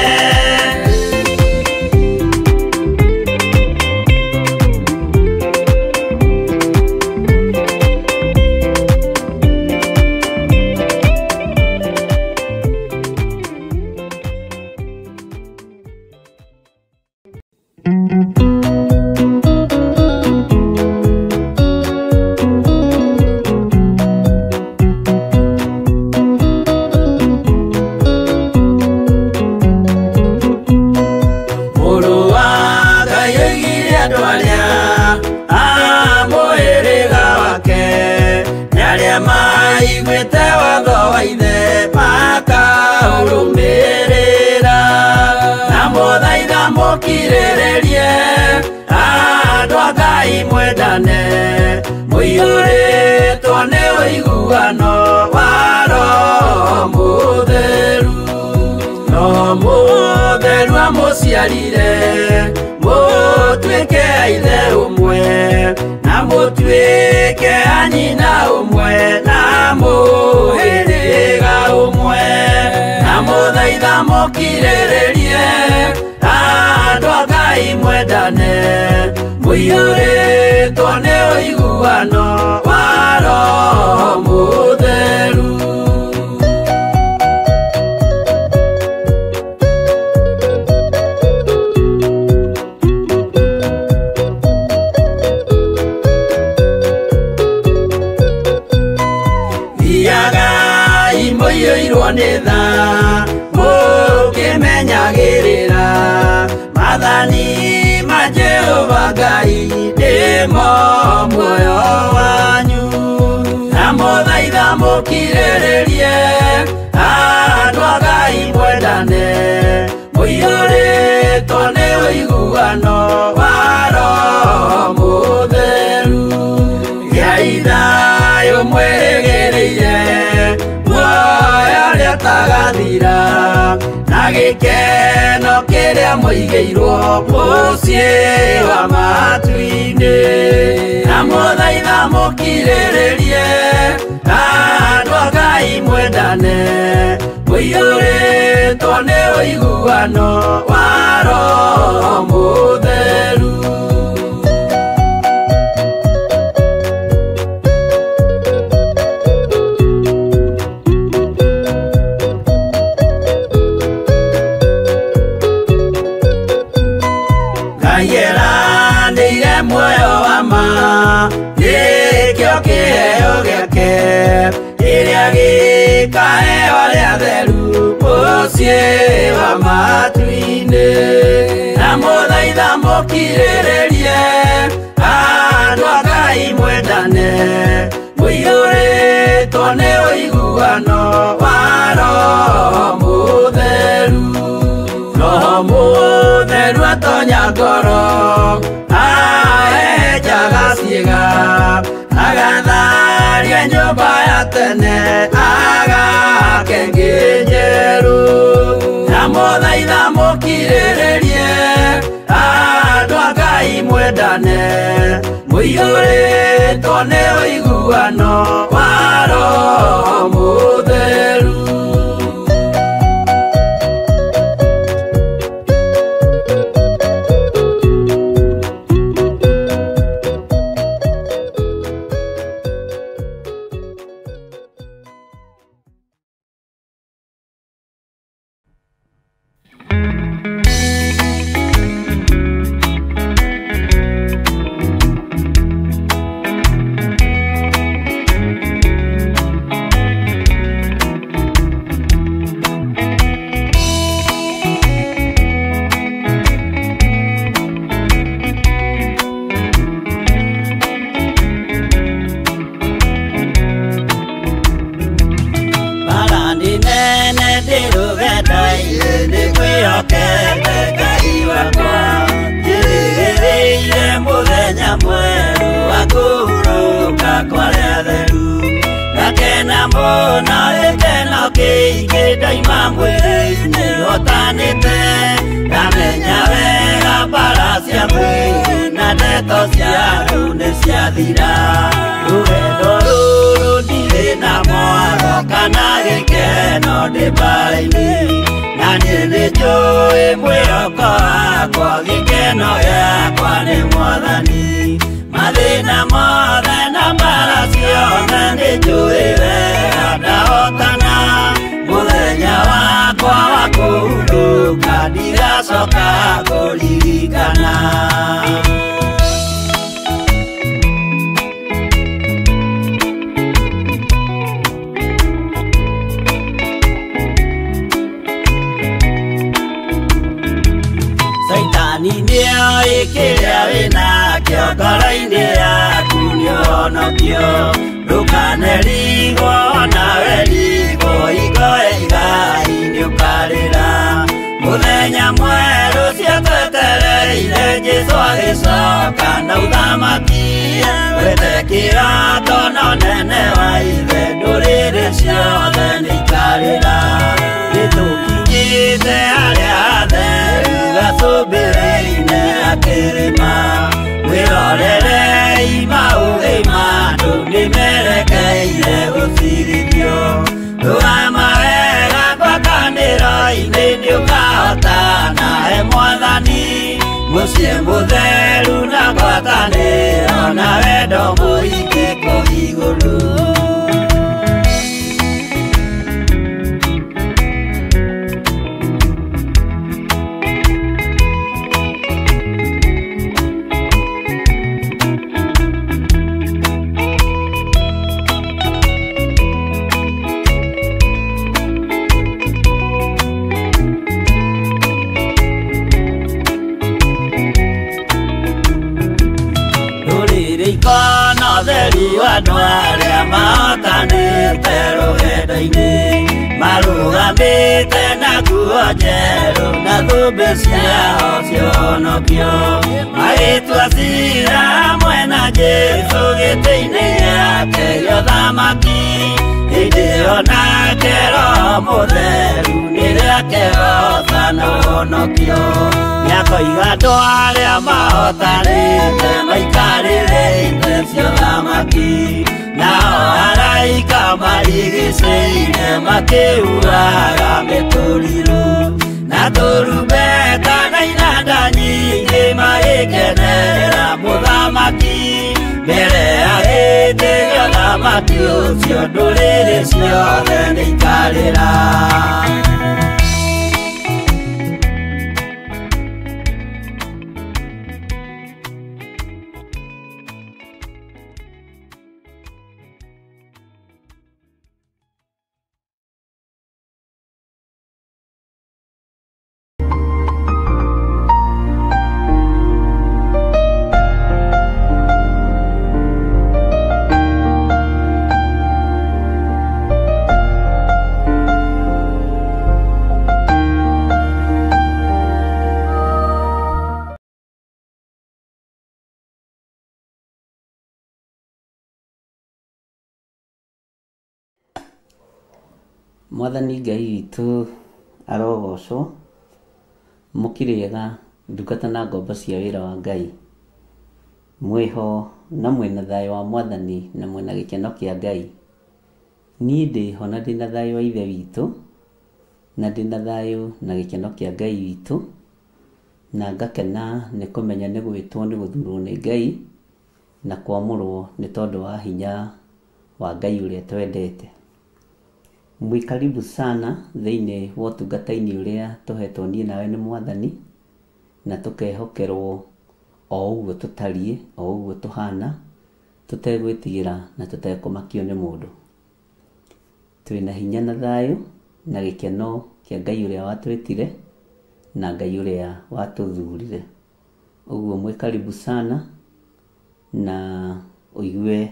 Maiguĩte watho wa ithe makaũrũmĩrĩra na mũthaitha mũkirĩrĩrie andũ a Ngai mwendane mũiyũrĩtwo nĩ ũiguano wa Roho Mũtheru Roho Mũtheru amũciarire mũtuĩke a ithe ũmwe na mũtuĩke a nyina ũmwe na mũhĩrĩga ũmwe na mũthaitha mũkirĩrĩrie andũ a Ngai mwendane mũiyũrĩtwo nĩ ũiguano wa Roho Mũtheru. Thiagai mũiyũirwo nĩ tha mũkĩmenyagĩrĩra maathani ma Jehova Ngai nĩmo muoyo wanyu na mũthaitha mũkirĩrĩrie andũ a Ngai mwendane mũiyũrĩtwo nĩ ũiguano wa Roho Mũtheru. Gĩai thayũ mwĩrĩgĩrĩire muoyo ũrĩa ũtagathira na Na gĩkeno kĩrĩa mũigĩirwo mũciĩ wa matu-inĩ. Na mũthaitha mũkirĩrĩrie andũ a Ngai mwendane, mũiyũrĩtwo nĩ ũiguano wa Roho Mũtheru. Ngai eranĩire muoyo wa ma, nĩkĩo kĩheo gĩake kĩrĩa gĩkaheo arĩa atheru mũciĩ wa matu-inĩ. Na mũthaitha mũkirĩrĩrie andũ a Ngai mwendane, mũiyũrĩtwo nĩ ũiguano wa Roho Mũtheru. Roho Mũtheru atonya ngoro, ahehenjaga ciĩga, agatharia nyũmba ya tene, agake ĩngĩ njerũ. Na mũthaitha mũkirĩrĩrie andũ a Ngai mwendane, mũiyũrĩtwo nĩ ũiguano wa Roho Mũtheru. na ũhonokio. Nĩakoiga andũ arĩa mahotanĩte maikarĩre itĩ cia ũthamaki, nao araika marigicĩire makĩhuhaga mĩtũrirũ na tũrumbeta na inanda nyingĩ magĩkenerera mũthamaki. Mbere ya gĩtĩ gĩa ũthamaki ũcio ndũrĩrĩ ciothe nĩikarĩra. Mwathani Ngai witũ arogocwo, mũkĩrĩega ndungata na ngombo cia wĩra wa Ngai, mwĩho na mwĩna thayũ wa Mwathani na mwĩna gĩkeno kĩa Ngai. Niĩ ndĩho na ndĩna thayũ wa Ithe witũ, na ndĩna thayũ na gĩkeno kĩa Ngai witũ, na ngakena nĩ kũmenya nĩ gwĩtwo nĩ gũthurwo nĩ Ngai na kwamũrwo nĩ tondũ wa hinya wa Ngai ũrĩa twendete. Mwĩ karibu sana thĩinĩ wa ũtungata-inĩ ũrĩa tũhetwo niĩ nawe nĩ Mwathani, na tũkehokerwo o ũguo tũtariĩ, o ũguo tũhana, tũtegwĩtigĩra na tũtekũmakio nĩ mũndũ. Twĩna hinya na thayũ na gĩkeno kĩa Ngai ũrĩa watwĩtire na Ngai ũrĩa watũthurire. Ũguo mwĩ karibu sana na ũigue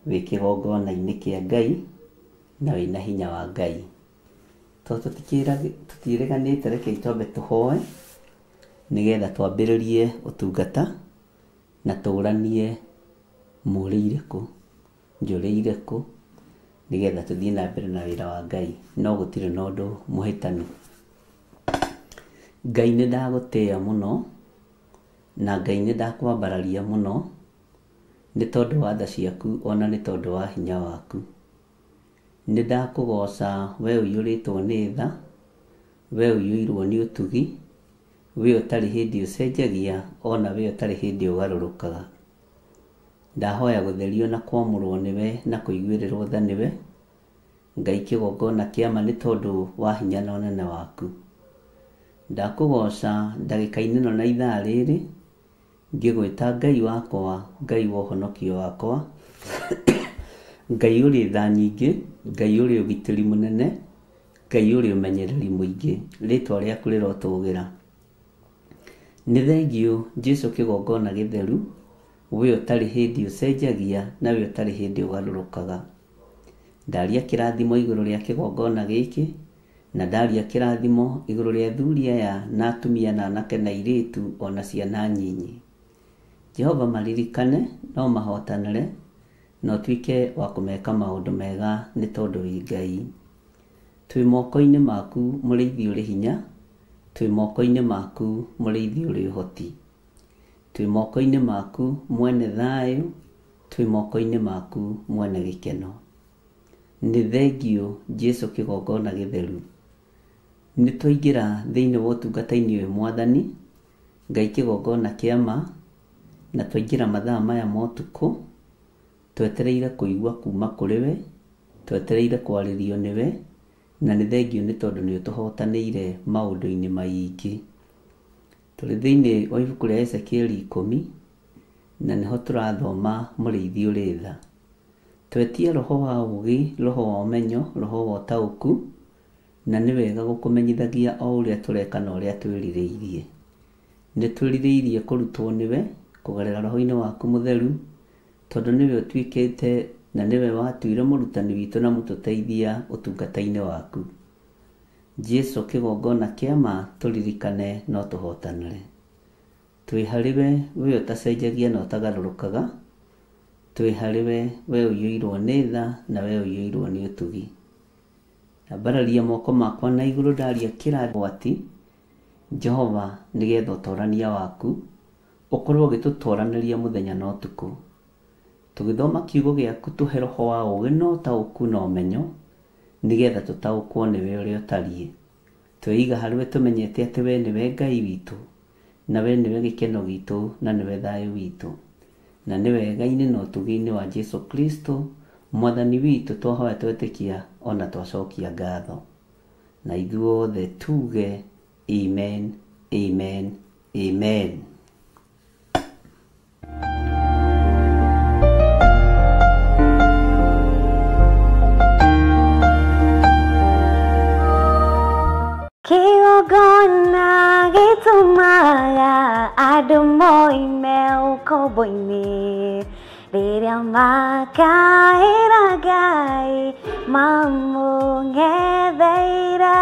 wĩ kĩgongona-inĩ kĩa Ngai na wĩna hinya wa Ngai. Tondũ tũtiĩrĩganĩte, rekei twambe tũhoe nĩgetha twambĩrĩrie ũtungata na tũranie mũrĩire kũ, njũrĩire kũ, nĩgetha tũthiĩ na mbere na wĩra wa Ngai, no gũtirĩ na ũndũ mũhĩtanu. Ngai nĩ ndagũtĩĩa mũno na Ngai nĩ ndakwambararia mũno nĩ tondũ wa tha ciaku ona nĩ tondũ wa hinya waku. Nĩ ndakũgoca we ũiyũrĩtwo nĩ tha, we ũiyũirwo nĩ ũtugi, we ũtarĩ hĩndĩ ũcenjagia ona we ũtarĩ hĩndĩ ũgarũrũkaga. Ndahoya gũtherio na kwamũrwo nĩwe na kũiguĩrĩrwo tha nĩwe, Ngai kĩgongona kĩa ma nĩ tondũ wa hinya na ũnene waku. Ndakũgoca ndagĩka-inĩ ĩno na ithaa rĩrĩ ngĩgwĩta Ngai wakwa, Ngai wa ũhonokio wakwa, Ngai ũrĩ tha nyingĩ, Ngai ũrĩ ũgitĩri mũnene, Ngai ũrĩ ũmenyereri mũingĩ, rĩtwa rĩaku rĩrotũgĩra. Nĩ thengiũ Jesũ kĩgongona gĩtheru, we ũtarĩ hĩndĩ ũcenjagia na we ũtarĩ hĩndĩ ũgarũrũkaga. Ndaria kĩrathimo igũrũ rĩa kĩgongona gĩkĩ, na ndaria kĩrathimo igũrũ rĩa athuri aya na atumia na anake na airĩtu ona ciana nyinyi. Jehova maririkane no mahotanĩre, na ũtuĩke wa kũmeka maũndũ mega nĩ tondũ wĩ Ngai. Twĩ moko-inĩ maku mũrĩithi ũrĩ hinya, twĩ moko-inĩ maku mũrĩithi ũrĩ ũhoti, twĩ moko-inĩ maku mwene thayũ, twĩ moko-inĩ maku mwene gĩkeno. Nĩ thengiũ Jesũ kĩgongona gĩtheru. Nĩ twaingĩra thĩinĩ wa ũtungata-inĩ ũyũ Mwathani, Ngai kĩgongona kĩa ma, na twaingĩra mathaa maya ma ũtukũ, twetereire kũigua kuma kũrĩ we, twetereire kwarĩrio nĩwe, na nĩ thengiũ nĩ tondũ nĩ ũtũhotanĩire maũndũ-inĩ maingĩ. Tũrĩ thĩinĩ wa ibuku rĩa Ezekieli 10, na nĩho tũrathoma mũrĩithi ũrĩ tha. Twetie roho wa ũũgĩ, roho wa ũmenyo, roho wa ũtaũku, na nĩ wega gũkũmenyithagia o ũrĩa tũreka na ũrĩa twĩrirĩirie. Nĩ twĩrirĩirie kũrutwo nĩwe kũgerera roho-inĩ waku mũtheru, tondũ nĩwe ũtuĩkĩte na nĩwe watuire mũrutani witũ na mũtũteithia ũtungata-inĩ waku. Jesũ kĩgongona kĩa ma tũririkane no tũhotanĩre. Twĩ harĩ we, we ũtacenjagia na ũtagarũrũkaga, twĩ harĩ we, we ũiyũirwo nĩ tha na we ũiyũirwo nĩ ũtugi. Ambararia moko makwa na igũrũ ndaria kĩragwati Jehova nĩgetha ũtorania waku ũkorwo ũgĩtũtoranĩria mũthenya na ũtukũ. Tũgĩthoma kiugo gĩaku tũhe roho wa ũũgĩ na ũtaũku na ũmenyo nĩgetha tũtaũkwo nĩwe ũrĩa ũtariĩ. Tweiga harĩwe tũmenyete atĩ we nĩwe Ngai witũ na we nĩwe gĩkeno gitũ na nĩwe thayũ witũ. Na nĩ wega-inĩ na ũtugi-inĩ wa Jesu Kristo mwathani witũ twahoya twetĩkia ona twacokia ngatho. Na ithuothe tuge amen, amen, amen. Kĩgongona gĩtũmaga andũ moime ũkombo-inĩ rĩrĩa makaĩra Ngai mamũng'etheire.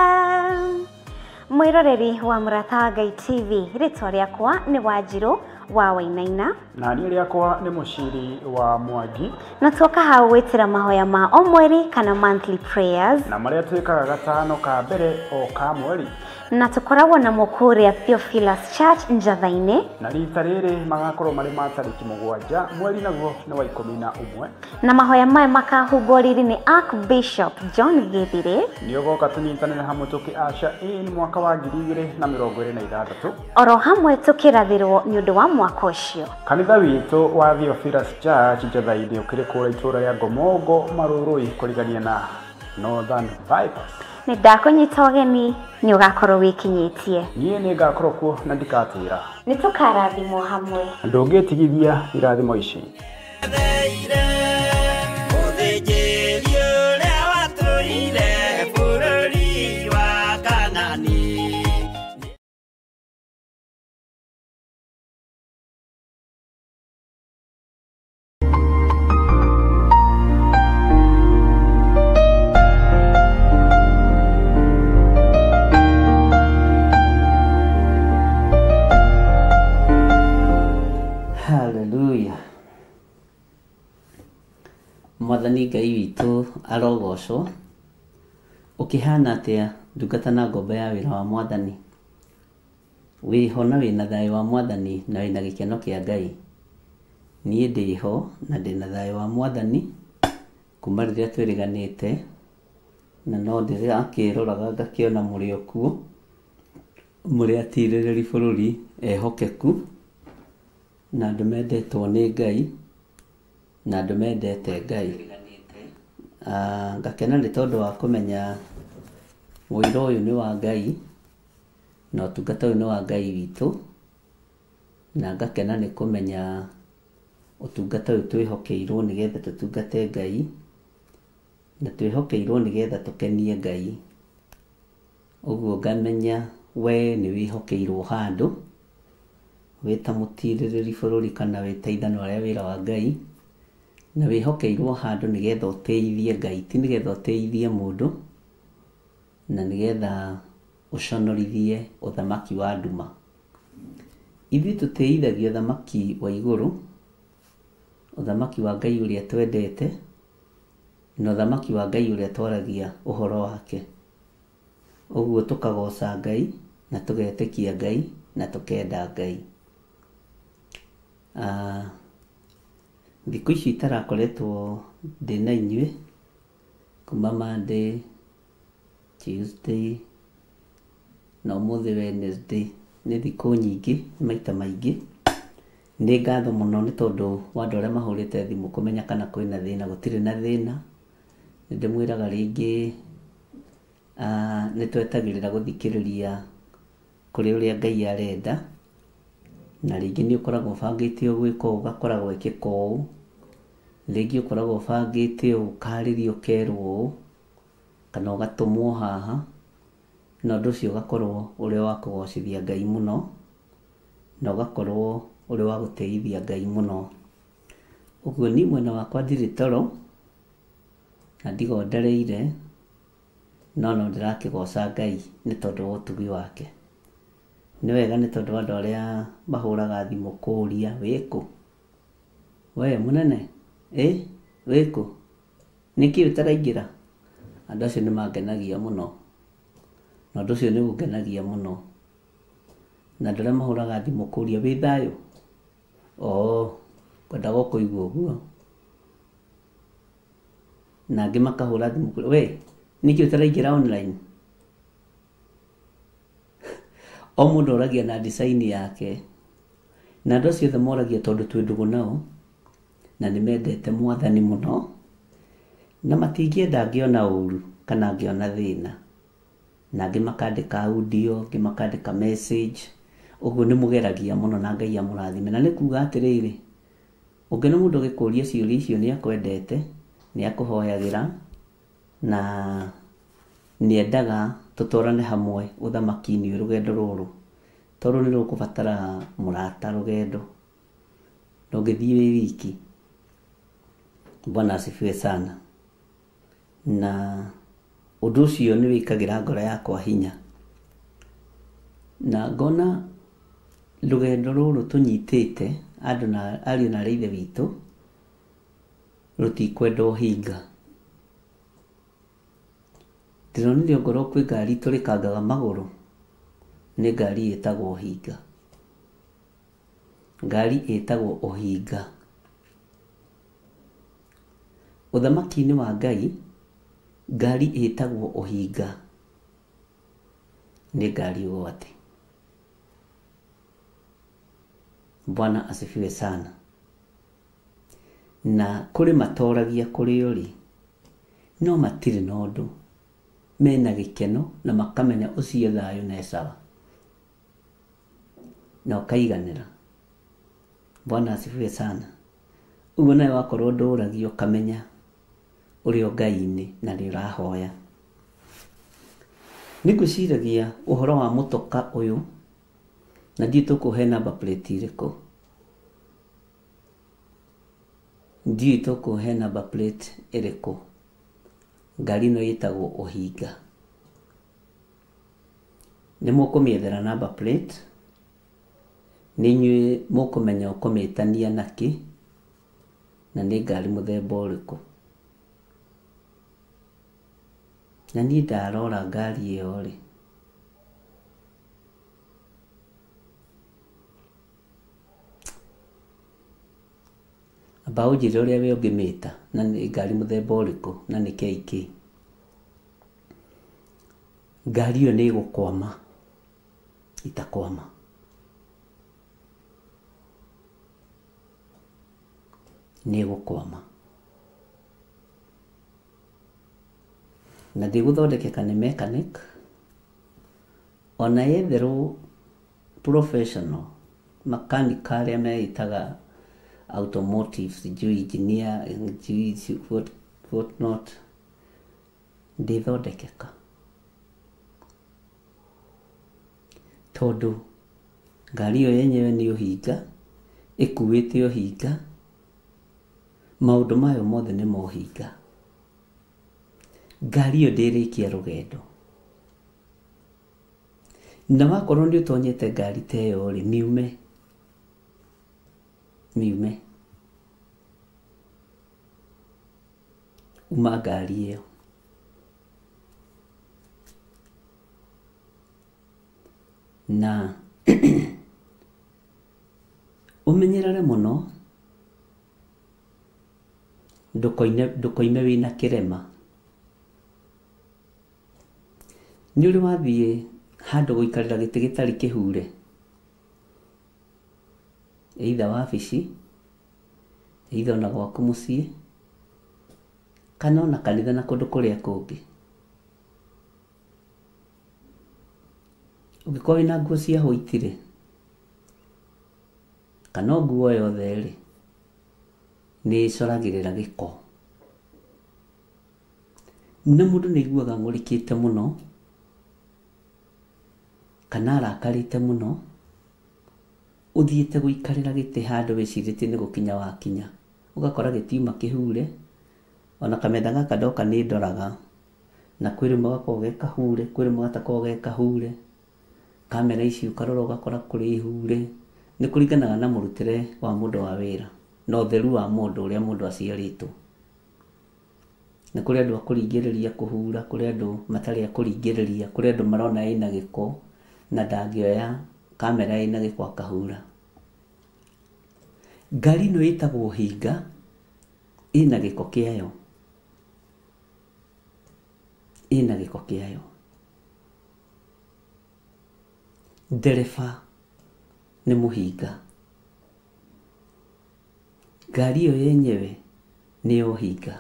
Mwĩroreri wa Mũrata wa Ngai TV, rĩtwa rĩakwa nĩ Wanjirũ wa Wainaina na niĩ rĩakwa nĩ Mũciri wa Mwangi, na twoka hau gwĩtĩra mahoya ma o mweri kana monthly prayers na marĩa twĩkaga gatano ka mbere o ka mweri, na tũkoragwo namo kũrĩa Theophilus Church Njatha-inĩ, na rita rĩrĩ magakorwo marĩ ma tarĩki 7 mweri naguo nĩ wa 11, na mahoya maya makahumbwo riri nĩ Archbishop John Githire. Nĩ ũgoka tũnyitanĩre hamwe tũkĩ usher in mwaka wa 2026 oro hamwe tũkĩrathĩrwo nĩ ũndũ wa mwaka ũcio. Kanitha witũ wa Theophilus Church Njatha-inĩ ũkĩrĩ kũrĩa itũũra rĩa Ngomongo Marũrũi kũrigania na Northern Bypass. Nĩ ndakũnyita ũgeni nĩ ũgakorwo wĩkinyĩtie. Niĩ nĩ ngakorwo kuo na ndikatĩra. Nĩ tũkarathimwo hamwe. Ndũngĩtigithia irathimo ici. Hallelujah. Mwathani Ngai witũ arogocwo. Ũkĩhana atĩa ndungata na ngombo ya wĩra wa Mwathani? Wĩho na wĩna thayũ wa Mwathani na wĩna gĩkeno kĩa Ngai. Niĩ ndĩho na ndĩna thayũ wa Mwathani kuma rĩrĩa twĩrĩganĩte, na no ndĩrakĩroraga ngakĩona mũrĩ o kuo, mũrĩ atirĩrĩri bũrũri ehokeku na andũ mendetwo nĩ Ngai na andũ mendete Ngai. Ngakena nĩ tondũ wa kũmenya ũira ũyũ nĩ wa Ngai na ũtungata ũyũ nĩ wa Ngai witũ, na ngakena nĩ kũmenya ũtungata ũyũ twĩhokeirwo nĩgetha tũtungate Ngai na twĩhokeirwo nĩgetha tũkenie Ngai. Ũguo ngamenya we nĩ wĩhokeirwo handũ wĩ ta mũtirĩrĩri bũrũri kana wĩ ta ithanwa rĩa wĩra wa Ngai, na wĩhokeirwo handũ nĩgetha ũteithie Ngai, ti nĩgetha ũteithie mũndũ, na nĩgetha ũconorithie ũthamaki wa nduma. Ithuĩ tũtĩithagia ũthamaki wa igũrũ, ũthamaki wa Ngai ũrĩa twendete, na ũthamaki wa Ngai ũrĩa twaragia ũhoro wake. Ũguo tũkagoca Ngai na tũgetĩkia Ngai na tũkenda Ngai. Thikũ ici itarakoretwo ndĩ na inyuĩ kuma Monday, Tuesday na ũmũthĩ Wednesday, nĩ thikũ nyingĩ, maita maingĩ. Nĩ ngatho mũno nĩ tondũ wa andũ arĩa mahũrĩte thimũ kũmenya kana kwĩna thĩna. Gũtirĩ na thĩna. Nĩ ndĩmwĩraga rĩngĩ nĩ twetagĩrĩra gũthikĩrĩria kũrĩ ũrĩa Ngai arenda, na rĩngĩ nĩ ũkoragwo ũbangĩte gwĩka ũũ ũgakora gwekĩka ũũ, rĩngĩ ũkoragwo ũbangĩte ũũ ũkarĩrio ũkerwo ũũ kana ũgatũmwo haha, na ũndũ ũcio ũgakorwo ũrĩ wa kũgocithia Ngai mũno na ũgakorwo ũrĩ wa gũteithia Ngai mũno. Ũguo niĩ mwena wakwa ndirĩ toro na ndigondereire, no no ndĩrakĩgoca Ngai nĩ tondũ wa ũtugi wake. Nĩ wega nĩ tondũ andũ arĩa mahũraga thimũ kũũria wĩkũ, we mũnene, wĩkũ, nĩkĩ ũtaraingĩra, andũ acio nĩ mangenagia mũno, na ũndũ ũcio nĩ ũngenagia mũno. Na andũ arĩa mahũraga thimũ kũria wĩ thayũ, oo ngwendaga o kũigua ũguo. Na angĩ makahũra thimũ kũria we nĩkĩ ũtaraingĩra online. O mũndũ oragia na design yake. Na andũ acio othe moragia tondũ twĩ ndũgũ nao na nĩ mendete mwathani mũno na matingĩenda ngĩona ũru kana ngĩona thĩna. Na angĩ makandĩka audio, angĩ makandĩka message. Ũguo nĩ mũgeragia mũno na Ngai amũrathime. Na nĩ kuga atĩrĩrĩ, ũngĩona mũndũ agĩkũria ciũria icio nĩ akwendete, nĩ akũhoyagĩra na nĩ endaga tũtwarane hamwe ũthamaki-inĩ ũyũ rũgendo rũrũ. Tondũ nĩ rũkũbatara mũrata rũgendo, ndũngĩthiĩ wĩ wiki. Bwana asifiwe sana. Na ũndũ ũcio nĩ wĩkagĩra ngoro yakwa hinya. Na ngona rũgendo rũrũ tũnyitĩte andũ na ariũ na aarĩ a Ithe witũ rũtikwenda ũhinga. Ndĩronire ongorwo kwĩ ngari tũrĩkangaga magũrũ, nĩ ngari ĩtagwo ũhinga. Ngari ĩtagwo ũhinga. Ũthamaki-inĩ wa Ngai, ngari ĩtagwo ũhinga nĩ ngari ũgwati. Bwana asifiwe sana. Na kũrĩ matoragia kũrĩ ũrĩ, no matirĩ na ũndũ, mena gĩkeno na makamenya ũcio thayũ na sawa na ũkaiganĩra. Bwana asifiwe sana. Ũguo nawe wakorwo ndũragia ũkamenya ũrĩ o Ngai-inĩ na nĩ ũrahoya. Nĩ ngwĩciragia ũhoro wa mũtoka ũyũ na ndiũĩ tũkũhe number plate ĩrĩkũ. Ndiũĩ tũkũhe number plate ĩrĩkũ. Ngari ĩno ĩtagwo ũhinga. Nĩ mũkũmĩethera number plate, nĩ inyuĩ mũkũmenya ũkũmĩtania nakĩ na nĩ ngari mũthemba ũrĩkũ. Na niĩ ndarora ngari ĩyo rĩ, amba ũnjĩre ũrĩa we ũngĩmĩta na nĩ ngari mũthemba ũrĩkũ na nĩ KK. Ngari ĩyo nĩ ĩgũkwama, itakwama. Nĩ ĩgũkwama. Na ndĩgũthondekeka nĩ mechanic, ona yetherwo professional mechanic arĩa meĩtaga automotive, sijui engineer, sijui what not, ndĩthondekeka. Tondũ ngari ĩyo yenyewe nĩ ũhinga, ĩkuĩte ũhinga, maũndũ mayo mothe nĩ ma ũhinga. Ngari ĩyo ndĩrĩkia rũgendo. Na wakorwo nĩ ũtonyete ngari ta ĩyo rĩ, miume. Miume. Uma ngari ĩyo. Na ũmenyerere mũno ndũkoime wĩna kĩrema. Nĩ ũrĩ wathiĩ handũ gũikarĩra gĩtĩ gĩtarĩ kĩhure, either wabici, either ona gwaku mũciĩ, kana ona kanitha na kũndũ kũrĩa kũngĩ. Ũngĩkorwo wĩna nguo cia white rĩ, kana o nguo yothe rĩ, nĩ ĩcoragĩrĩra gĩko. Na mũndũ nĩ aiguaga ang'ũrĩkĩte mũno kana arakarĩte mũno, ũthiĩte gũikarĩra gĩtĩ handũ wĩcirĩtie nĩ gũkinya wakinya, ũgakora gĩtiuma kĩhure, ona kametha gaka ndoka nĩ ndoraga, na kwĩ rĩmwe gakoragwo ge kahure, kwĩ rĩmwe gatakoragwo ge kahure. Kamera ici ũkarora ũgakora kũrĩ hure, nĩ kũringanaga na mũrutĩre wa mũndũ wa wĩra na ũtheru wa mũndũ ũrĩa mũndũ aciarĩtwo. Nĩ kũrĩ andũ a kũringĩrĩria kũhura, kũrĩ andũ matarĩ a kũringĩrĩria, kũrĩ andũ marona ĩna gĩko na ndangĩoya Kamera ĩna gĩko akahura. Ngari ĩno ĩtagwo hinga ĩna gĩko kĩayo. Ĩna gĩko kĩayo. Ndereba nĩ mũhinga. Ngari ĩyo yenyewe nĩ ya ũhinga.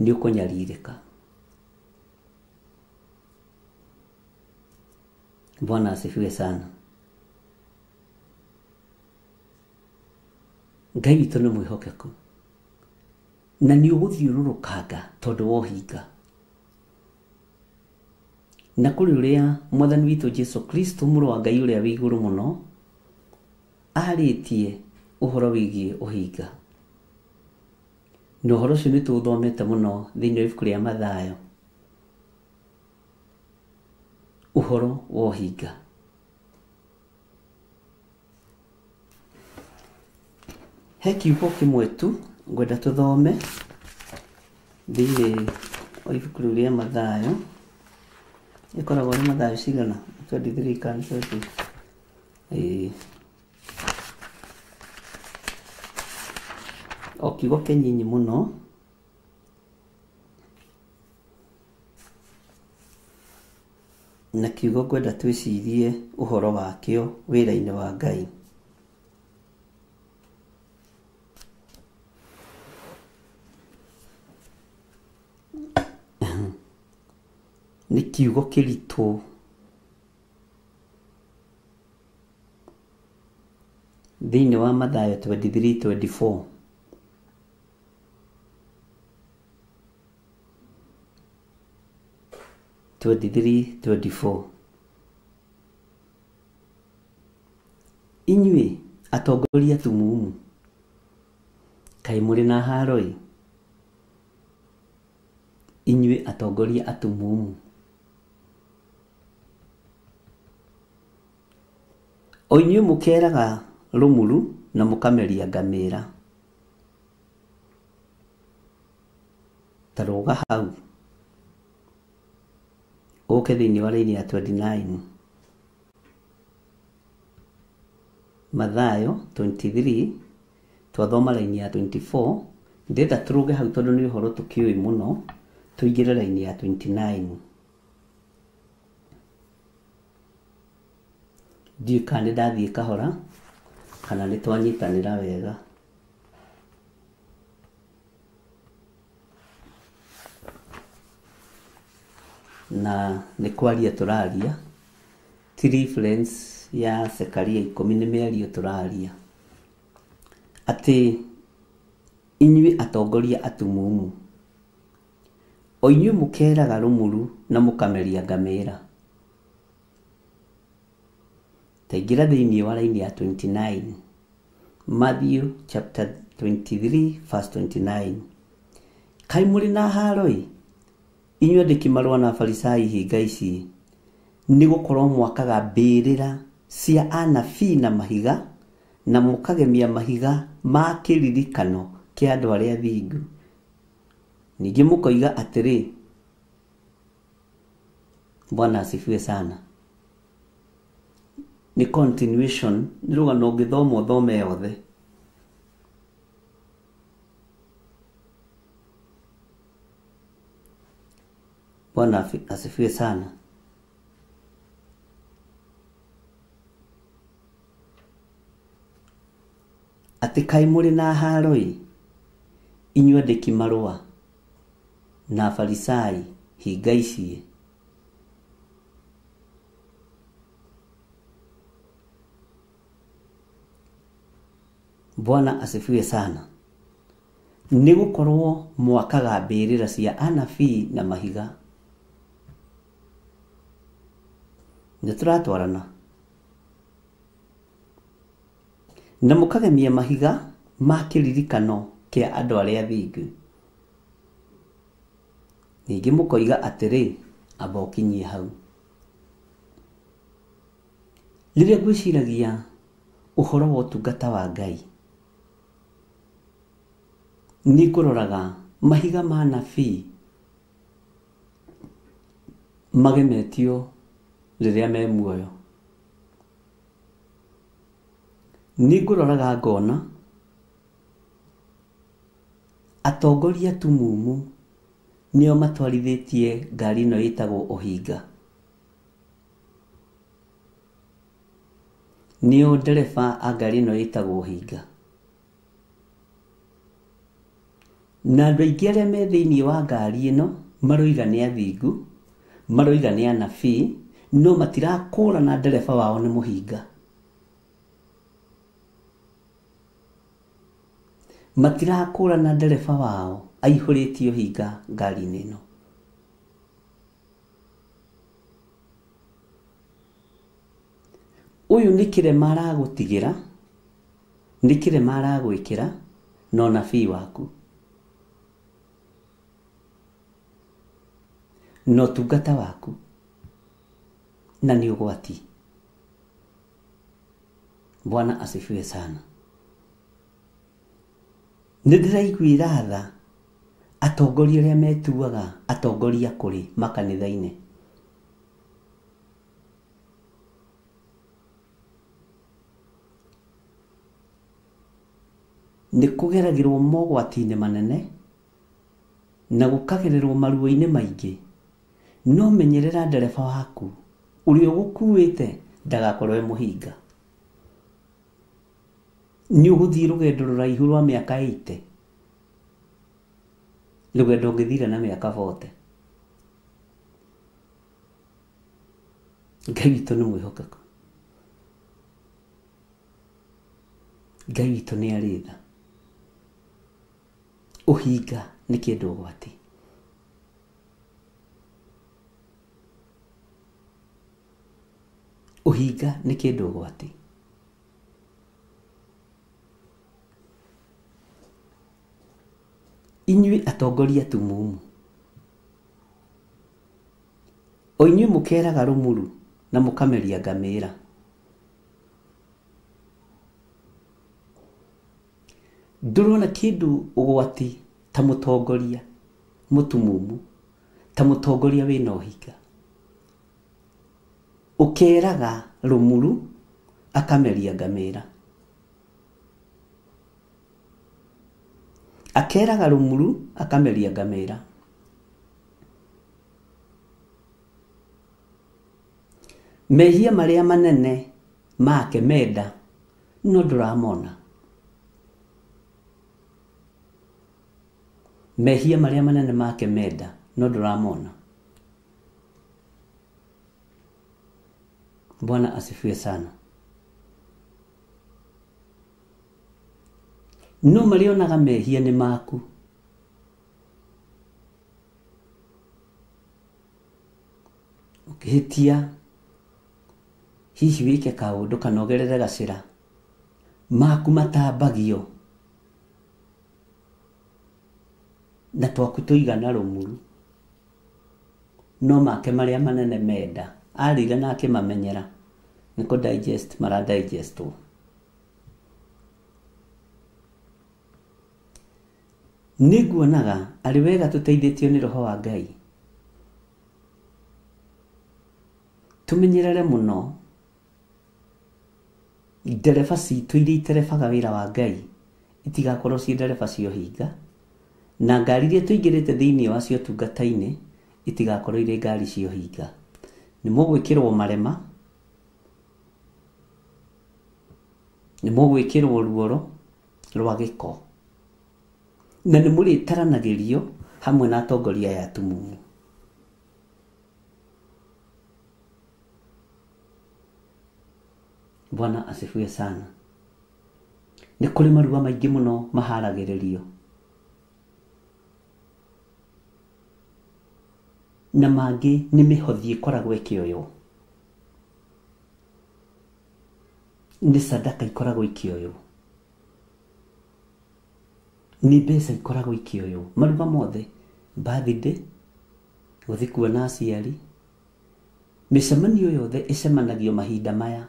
Nĩ ũkũnyarirĩka. Bwana asifiwe sana. Ngai witũ nĩ mwĩhokeku na nĩ ũgũthiũrũrũkanga tondũ wa ũhinga. Na kũrĩ ũrĩa Mwathani witũ Jesu Kristo mũrũ wa Ngai ũrĩa wĩ igũrũ mũno arĩtie ũhoro wĩgiĩ ũhinga. Na ũhoro ũcio nĩ tũũthomete mũno thĩinĩ wa ibuku rĩa Mathayo. Ũhoro wa ũhinga. He kiugo kĩmwe tu ngwenda tũthome thĩinĩ wa ibuku rĩu rĩa Mathayo. Ĩkoragwo nĩ Mathayo cigana? 23 kana 20? Ĩĩ. O kiugo kĩnyinyi mũno. Na kiugo ngwenda twĩcirie ũhoro wakĩo wĩra-inĩ wa Ngai. Nĩ kiugo kĩritũ. Thĩinĩ wa Mathayo 23:24. Inyuĩ atongoria atumumu, kaĩ mũrĩ na haro-ĩ? Inyuĩ atongoria atumumu. O inyuĩ mũkeeraga rũmuru na mũkameria ngamĩra. Ta rũga hau ũke thĩinĩ wa raini ya 29. Mathayo 23 twathoma raini ya 24. Ndĩrenda tũrũge hau tondũ nĩ ũhoro tũkĩũĩ mũno, tũingĩre raini ya 29. Ndiũĩ kana nĩ ndathiĩ kahora kana nĩ twanyitanĩra wega. Na nĩ kwaria tũraria, ti reference ya Zekaria 10 nĩ mĩario tũraria. Atĩ inyuĩ atongoria atumumu, o inyuĩ mũkeeraga rũmuru na mũkameria ngamĩra. Ta ingĩra thĩinĩ wa raini ya 29. Matthew chapter 23 verse 29. Kaĩ mũrĩ na haro-ĩ, inyuĩ andĩki marũa na Afarisai hinga ici, nĩ gũkorwo mwakaga mbĩrĩra cia anabii na mahiga na mũkagemia mahiga ma kĩririkano kĩa andũ arĩa athingu. Ningĩ mũkoiga atĩrĩ, Bwana asifiwe sana. Nĩ continuation, nĩ rũgano ũngĩthoma ũthome yothe. Bwana asifiwe sana. Atĩ kaĩ mũrĩ na haro-ĩ, inyuĩ andĩki marũa na Afarisai hinga ici. Bwana asifiwe sana. Nĩ gũkorwo mwakaga mbĩrĩra cia anabii na mahiga. Nĩ tũratwarana. Na mũkagemia mahiga ma kĩririkano kĩa andũ arĩa athingu. Ningĩ mũkoiga atĩrĩ, amba ũkinyie hau. Rĩrĩa ngwĩciragia ũhoro wa ũtungata wa Ngai, nĩ ngũroraga mahiga ma anabii magemetio rĩrĩa me muoyo. Nĩngũroraga ngona atongoria tumumu nĩo matwarithĩtie ngari ĩno ĩtagwo ũhinga. Nĩo ndereba a ngari ĩno ĩtagwo ũhinga. Na andũ aingĩ arĩa me thĩinĩ wa ngari ĩno maroiga nĩ athingu, maroiga nĩ anabii, no matirakũrana ndereba wao nĩ mũhinga. Matirakũrana ndereba wao aihũrĩtie ũhinga ngari-inĩ ĩno. Ũyũ nĩ kĩrema aragũtigĩra, nĩ kĩrema aragwĩkĩra na ũnabii waku na ũtungata waku, na nĩ ũgwati. Bwana asifiwe sana. Nĩ ndĩraiguĩra tha atongoria arĩa metuaga atongoria kũrĩ makanitha-inĩ. Nĩ kũgeragĩrwo mogwati-inĩ manene na gũkagererwo maruo-inĩ maingĩ, no menyerera ndereba waku ũrĩa ũgũkuĩte ndagakorwo e mũhinga. Nĩ ũgũthiĩ rũgendo rũraihu rwa mĩaka 80, rũgendo ũngĩthira na mĩaka 40. Ngai witũ nĩ mwĩhokeku, Ngai witũ nĩ arĩ tha. Ũhinga nĩ kĩndũ ũgwati. Ũhinga nĩ kĩndũ ũgwati. Inyuĩ atongoria tumumu, o inyuĩ mũkeraga rũmuru na mũkameria ngamĩra, ndũrona kĩndũ ũgwati ta mũtongoria mũtumumu, ta mũtongoria wĩna ũhinga. Ũkeraga rũmuru akameria ngamĩra, akeraga rũmuru akameria ngamĩra. Mehia marĩa manene make menda no ndũramona. Mehia marĩa manene make menda no ndũramona. Bwana asifiwe sana. No marĩonaga mehia nĩ maku. Ũkĩhĩtia hihi wĩke kaũndũ kana ũgerere gacĩra, maku matambagio na twaku tũigana rũmuru, no make marĩa manene menda arĩire na akĩmamenyera nĩ kũ digest mara digestwo. Nĩ nguonaga arĩ wega tũteithĩtio nĩ Roho wa Ngai tũmenyerere mũno ndereba citũ iria iterebaga wĩra wa Ngai itigakorwo ciĩ ndereba cia ũhinga, na ngari iria tũingĩrĩte thĩinĩ wacio ũtungata-inĩ itigakorwo irĩ ngari cia ũhinga. Nĩ mũgwĩkĩrwo marema, nĩ mũgwĩkĩrwo ruoro rwa gĩko, na nĩ mũrĩtaranagĩrio hamwe na atongoria aya atumumu. Bwana asifiwe sana. Nĩ kũrĩ marua maingĩ mũno maharagĩrĩrio na mangĩ nĩ mĩhothi ĩkoragwo ĩkĩoywo, nĩ sadaka ikoragwo ikĩoywo, nĩ mbeca ikoragwo ikĩoywo. Maruga mothe, birthday, gũthiĩ kuona aciari, mĩcemanio yothe ĩcemanagio mahinda maya.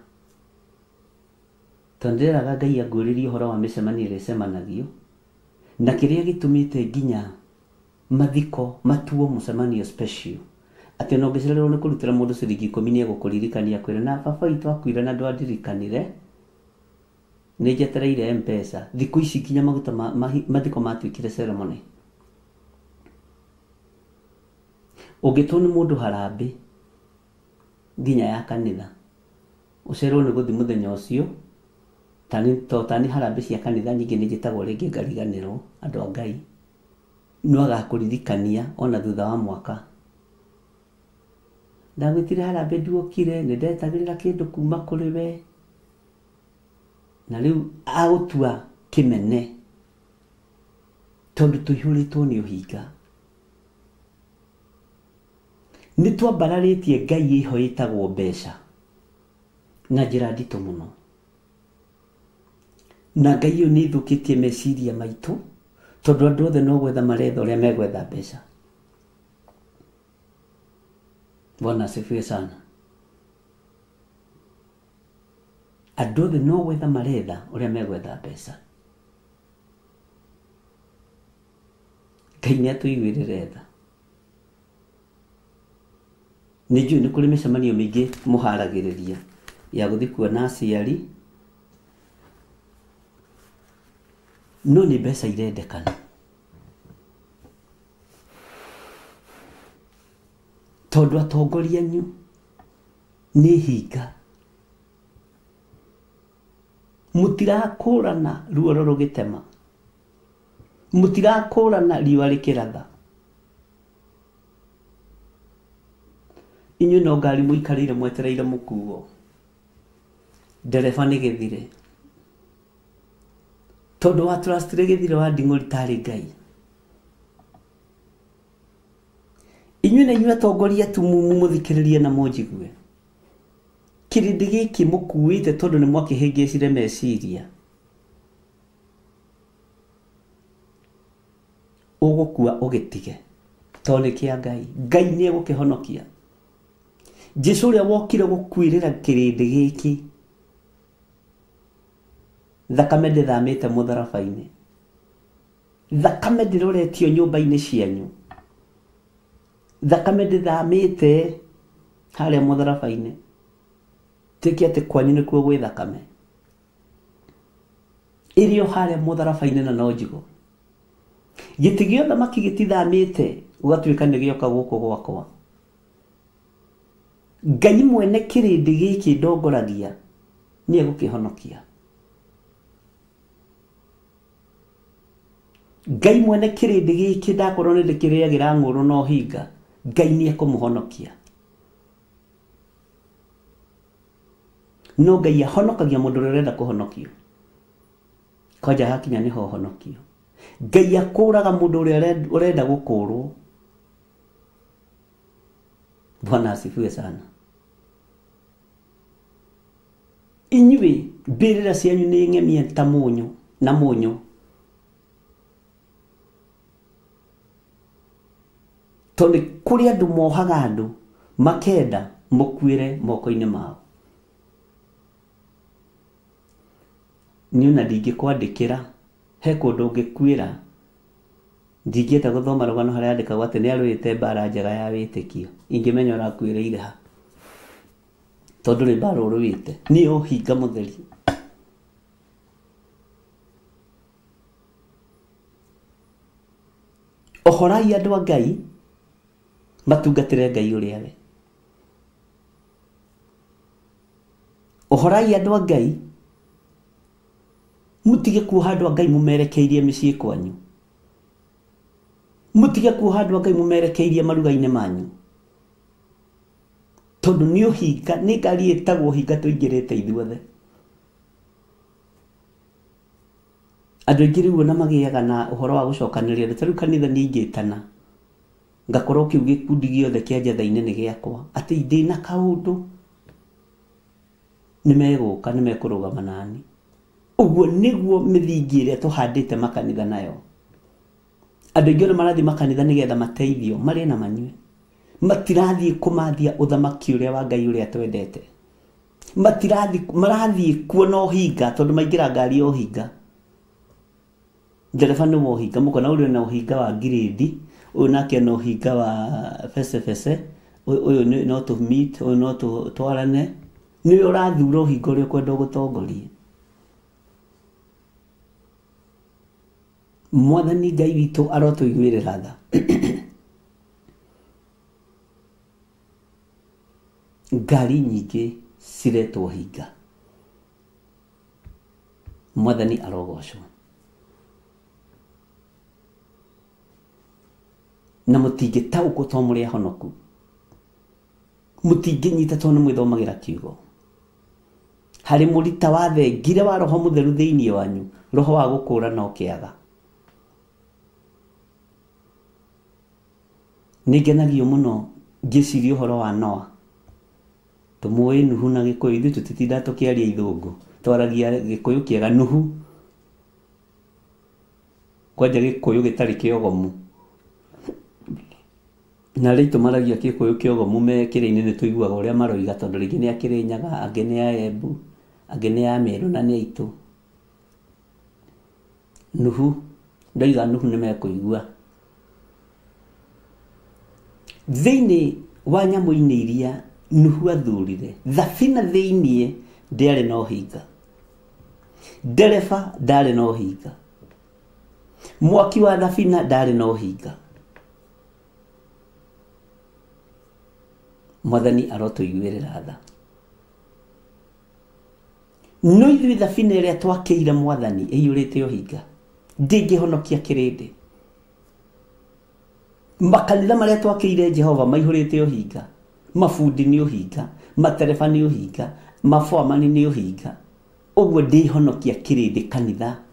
Tondũ ndĩreraga Ngai anguũrĩrie ũhoro wa mĩcemanio ĩrĩa ĩcemanagio, na kĩrĩa gĩtũmĩte nginya mathiko matuo mũcemanio special, Atĩ ona ũngĩcererwo nĩ kũrutĩra mũndũ ciringi 10 nĩ egũkũririkania kwĩra na baba witũ akuire na ndwandirikanire nĩ njetereire M-Pesa. Thikũ ici nginya maguta mathiko matuĩkire ceremony. Ũngĩtwo nĩ mũndũ harambĩ nginya ya kanitha ũcererwo nĩ gũthiĩ mũthenya ũcio to tani harambĩ cia kanitha nyingĩ nĩ njĩtagwo rĩngĩ ngariganĩrwo andũ a Ngai no agakũririkania ona thutha wa mwaka. Ndagwĩtire harambĩ nduokire nĩ ndetagĩrĩra kĩndũ kuma kũrĩ we na rĩu agũtua kĩmene tondũ tũihũrĩtwo nĩ ũhinga. Nĩ twambararĩtie Ngai ĩho ĩtagwo mbeca na njĩra nditũ mũno na Ngai ĩyo nĩ ĩthũkĩtie meciria maitũ tondũ andũ othe no gwetha maretha ũrĩa megwetha mbeca. Bwana asifiwe sana. Andũ othe no gwetha maretha ũrĩa megwetha mbeca. Ngai nĩ atũiguĩrĩre tha. Nĩ njũĩ nĩ kũrĩ mĩcemanio mĩingĩ mũharagĩrĩria ya gũthiĩ kuona aciari no nĩ mbeca irendekana. Tondũ atongoria anyu nĩ hinga mũtirakũrana ruoro rũgĩtema mũtirakũrana riũa rĩkĩratha. Inyuĩ no ngari mũikarĩire mwetereire mũkuo ndereba nĩ gĩthire tondũ wa trustire gĩthire wa nding'ũri tarĩ Ngai. Inyuĩ na inyuĩ atongoria tu mũthikĩrĩrie na mũnjigue kĩrĩndĩ gĩkĩ mũkuĩte tondũ nĩ mwakĩhĩngĩcire meciria ũgũkua ũgĩtige tondũ nĩ kĩa Ngai. Ngai nĩ egũkĩhonokia. Jesũ ũrĩa wokire gũkuĩrĩra kĩrĩndĩ gĩkĩ thakame ndĩthamĩte mũtharaba-inĩ thakame ndĩroretio nyũmba-inĩ cianyu thakame ndĩthamĩte harĩa mũtharaba-inĩ tuĩke atĩ kwanyu nĩkuo gwĩ thakame ĩrĩ o harĩa mũtharaba-inĩ na no njigũ. Gĩtĩ gĩa ũthamaki gĩtithamĩte gũgatuĩka nĩ gĩoka gũkũ gwakwa. Ngai mwene kĩrĩndĩ gĩkĩ ndongoragia nĩ egũkĩhonokia. Ngai mwene kĩrĩndĩ gĩkĩ ndakorwo nĩ ndĩkĩrĩagĩra ng'ũrũ na ũhinga Ngai nĩ ekũmũhonokia. No Ngai ahonokagia mũndũ ũrĩa ũrenda kũhonokio kwanja hakinya nĩho ũhonokio. Ngai akũraga mũndũ ũrĩa ũrenda gũkũrwo. Bwana asifiwe sana. Inyuĩ mbĩrĩra cianyu nĩ ng'emie ta mũnyũ na mũnyũ tondũ kũrĩ andũ mohaga andũ makenda mũkuĩre moko-inĩ mao. Niĩ ona ndingĩkwandĩkĩra he kũndũ ũngĩkuĩra ndingĩenda gũthoma rũgano harĩa andĩkagwo atĩ nĩ arũĩte mbara njega ya wĩtĩkio ingĩmenya ũrakuĩrĩire ha tondũ nĩ mbara ũrũĩte nĩ ũhinga mũtheri. Ohorai andũ a Ngai matungatĩre Ngai ũrĩa we. Ohorai andũ a Ngai mũtige kuoha andũ a Ngai mũmerekeirie mĩciĩ kwanyu mũtige kuoha andũ a Ngai mũmerekeirie maruga-inĩ manyu tondũ nĩ ũhinga nĩ ngari ĩtagwo ũhinga tũingĩrĩte ithuothe. Andũ aingĩ rĩu ona magĩaga na ũhoro wa gũcokanĩrĩria andũ ta rĩu kanitha niĩ ingĩtana ngakorwo kĩu gĩkundi gĩothe kĩa njatha-inĩ nĩ gĩakwa atĩ ndĩna kaũndũ nĩ megũka nĩ mekũrũgama nani. Ũguo nĩguo mĩthingi ĩrĩa tũhandĩte makanitha nayo. Andũ aingĩ ona marathiĩ makanitha nĩgetha mateithio marĩe na manyue matirathiĩ kũmathia ũthamaki ũrĩa wa Ngai ũrĩa twendete matirathiĩ marathiĩ kuo na ũhinga tondũ maingĩra ngari ya ũhinga ndereba nĩ wa ũhinga mũkona ũrĩa na ũhinga wa ngirĩndi ũyũ nake na ũhinga wa becebece Ũyũ no tũ meet, ũyũ no twarane. Nĩwe ũrathura ũhinga ũrĩa ũkwenda ũgũtongorie. Mwathani Ngai witũ arotũiguĩrĩra tha. Ngari nyingĩ ciretwo hinga. Mwathani arogocwo. Na mũtingĩtaũkwo to mũrĩ ahonoku. Mũtingĩnyita to nĩ mwĩthomagĩra kiugo. Harĩ mũrita wa thengire wa roho mũtheru thĩinĩ wanyu, roho wa gũkũra no kĩaga. Nĩngenagio mũno ngĩciria ũhoro wa Noa. Tũmũĩ Nuhu na Gĩkũyũ, ithuĩ tũtitindaga tũkĩaria ithũngũ, twaragia Gĩkũyũ kĩega. Nuhu kwanja Gĩkũyũ gĩtarĩ kĩogomu. Na arĩa aitũ maragia Gĩkũyũ kĩogomu me kĩrĩa-inĩ nĩ tũiguaga ũrĩa maroiga, tondũ rĩngĩ nĩ a Kĩrĩnyaga, angĩ nĩ a Embu, angĩ nĩ a Meru na nĩ aitũ. Nuhu, ndoiga Nuhu nĩ mekũigua. Thĩinĩ wa nyamũ-inĩ iria Nuhu athurire, thabina thĩinĩ ndĩarĩ na ũhinga. Ndereba ndarĩ na ũhinga. Mwaki wa thabina ndarĩ na ũhinga. Mwathani arotũiguĩrĩra tha. No ithuĩ thabina ĩrĩa twakĩire Mwathani ĩiyũrĩte ũhinga, ndĩngĩhonokia kĩrĩndĩ. Makanitha marĩa twakĩire Jehova maihũrĩte ũhinga. Mabundi nĩ ũhinga, matereba nĩ ũhinga, maboamani nĩ ũhinga. Ũguo ndĩhonokia kĩrĩndĩ kanitha.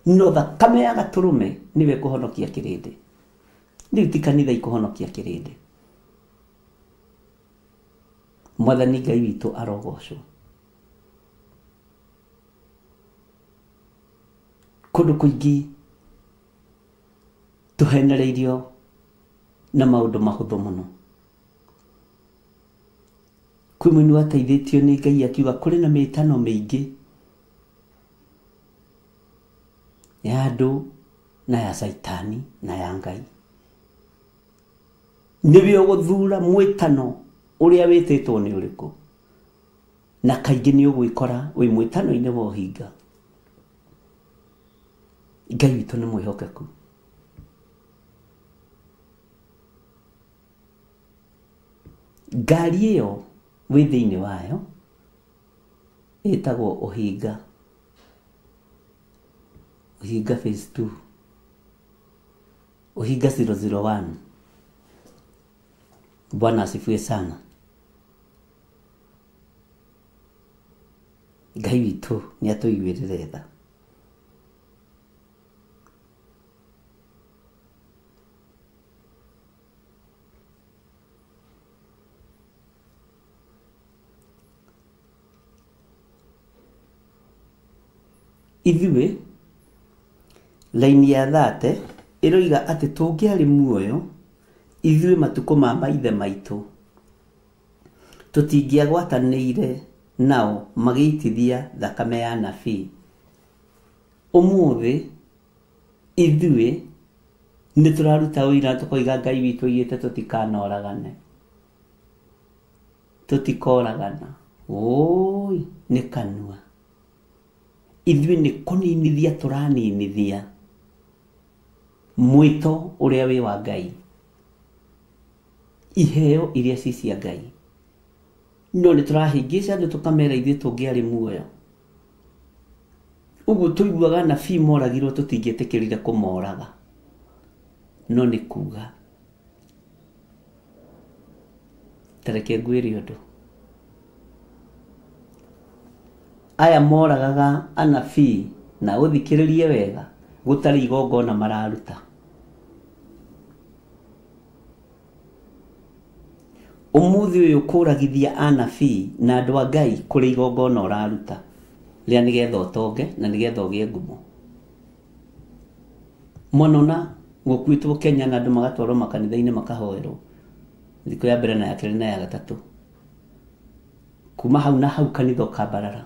No thakame ya gatũrũme nĩwe ĩkũhonokia kĩrĩndĩ. Rĩu ti kanitha ikũhonokia kĩrĩndĩ. Mwathani Ngai witũ arogocwo. Kũndũ kũingĩ tũhenereirio na maũndũ mahũthũ mũno. Kwĩ mũini wateithĩtio nĩ Ngai akiuga kũrĩ na mĩtano mĩingĩ ya andũ na ya Caitani na ya Ngai. Nĩwe ũgũthura mwĩtano ũrĩa wĩtĩtwo nĩ ũrĩkũ, na kaingĩ nĩ ũgwĩkora wĩ mwĩtano-inĩ wa ũhinga. Ngai witũ nĩ mwĩhokeku. Ngari ĩyo wĩ thĩinĩ wayo ĩtagwo ũhinga. Ũhinga phase 2. Ũhinga 001. Bwana asifiwe sana. Ngai witũ nĩ atũiguĩrĩre tha. Ithuĩ laini ya thate ĩroiga atĩ tũngĩarĩ muoyo ithuĩ matukũ ma maithe maitũ tũtingĩagwatanĩire nao magĩitithia thakame ya nabii. Ũmũthĩ ithuĩ nĩ tũraruta ũira tũkoiga Ngai witũ oigĩte tũtikanoragane, tũtikoragana. Ũi nĩ kanua. Ithuĩ nĩ kũninithia tũraninithia mwĩto ũrĩa wĩ wa Ngai, iheo iria ci cia Ngai. No nĩ tũrahĩngĩca andũ tũkamera ithuĩ tũngĩarĩ muoyo. Ũguo tũiguaga nabii moragirwo tũtingĩetĩkĩrire kũmoraga. No nĩ kuga tareke ngwĩre ũndũ. Aya moragaga anabii na ũthikĩrĩrie wega, gũtarĩ igongona mararuta. Ũmũthĩ ũyũ kũragithia anabii na andũ a Ngai kũrĩ igongona ũraruta rĩa nĩgetha ũtonge na nĩgetha ũgĩe ngumo. Mwanona gũkuĩtwo Kenya na andũ magatwarwo makanitha-inĩ makahoerwo thikũ ya mbere na ya kerĩ na ya gatatũ. Kuma hau na hau kanitha ũkambarara,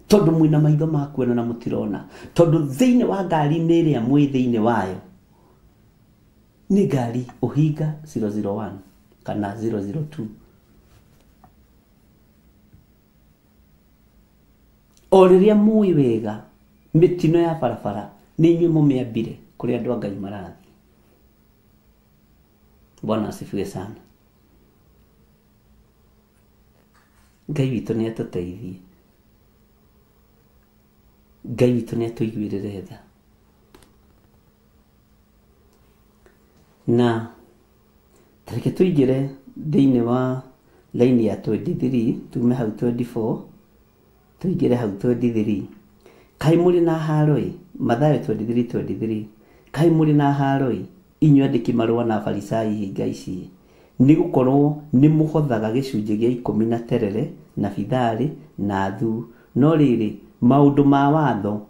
tondũ mwĩna maitho ma kuona na mũtirona, tondũ thĩinĩ wa ngari-inĩ ĩrĩa mwĩ thĩinĩ wayo nĩ ngari ũhinga 001. kana 002. O rĩrĩa mũĩ wega mĩtino ya barabara nĩ inyuĩ mũmĩambire kũrĩa andũ a Ngai marathiĩ. Bwana asifiwe sana. Ngai witũ nĩ atũteithie. Ngai witũ nĩ atũiguĩrĩre tha. Na tareke tũingĩre thĩinĩ wa line ya 23, tume hau 24 tũingĩre hau 23. Kaĩ mũrĩ na haro-ĩ, Mathayo 23:23. Kaĩ mũrĩ na haro-ĩ, inyuĩ andĩki marũa na Afarisai hinga ici, nĩ gũkorwo nĩ mũhothaga gĩcunjĩ gĩa 10 na terere na bitharĩ na thuu, no rĩrĩ maũndũ ma watho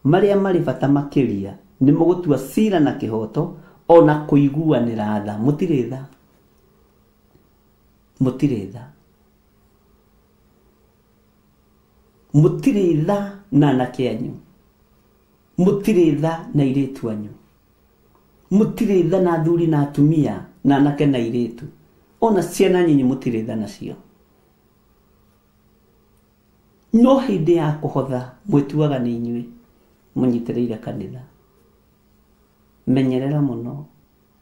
marĩa marĩ bata makĩria nĩ mũgũtua cira na kĩhooto ona kũiguanĩra tha. Mũtirĩ tha, mũtirĩ tha, mũtirĩ tha na anake anyu, mũtirĩ tha na airĩtu anyu, mũtirĩ tha na athuri na atumia na anake na airĩtu, ona ciana nyinyi mũtirĩ tha nacio. No hĩndĩ ya kũhotha mwĩtuaga nĩ inyuĩ mũnyitĩrĩire kanitha. Menyerera mũno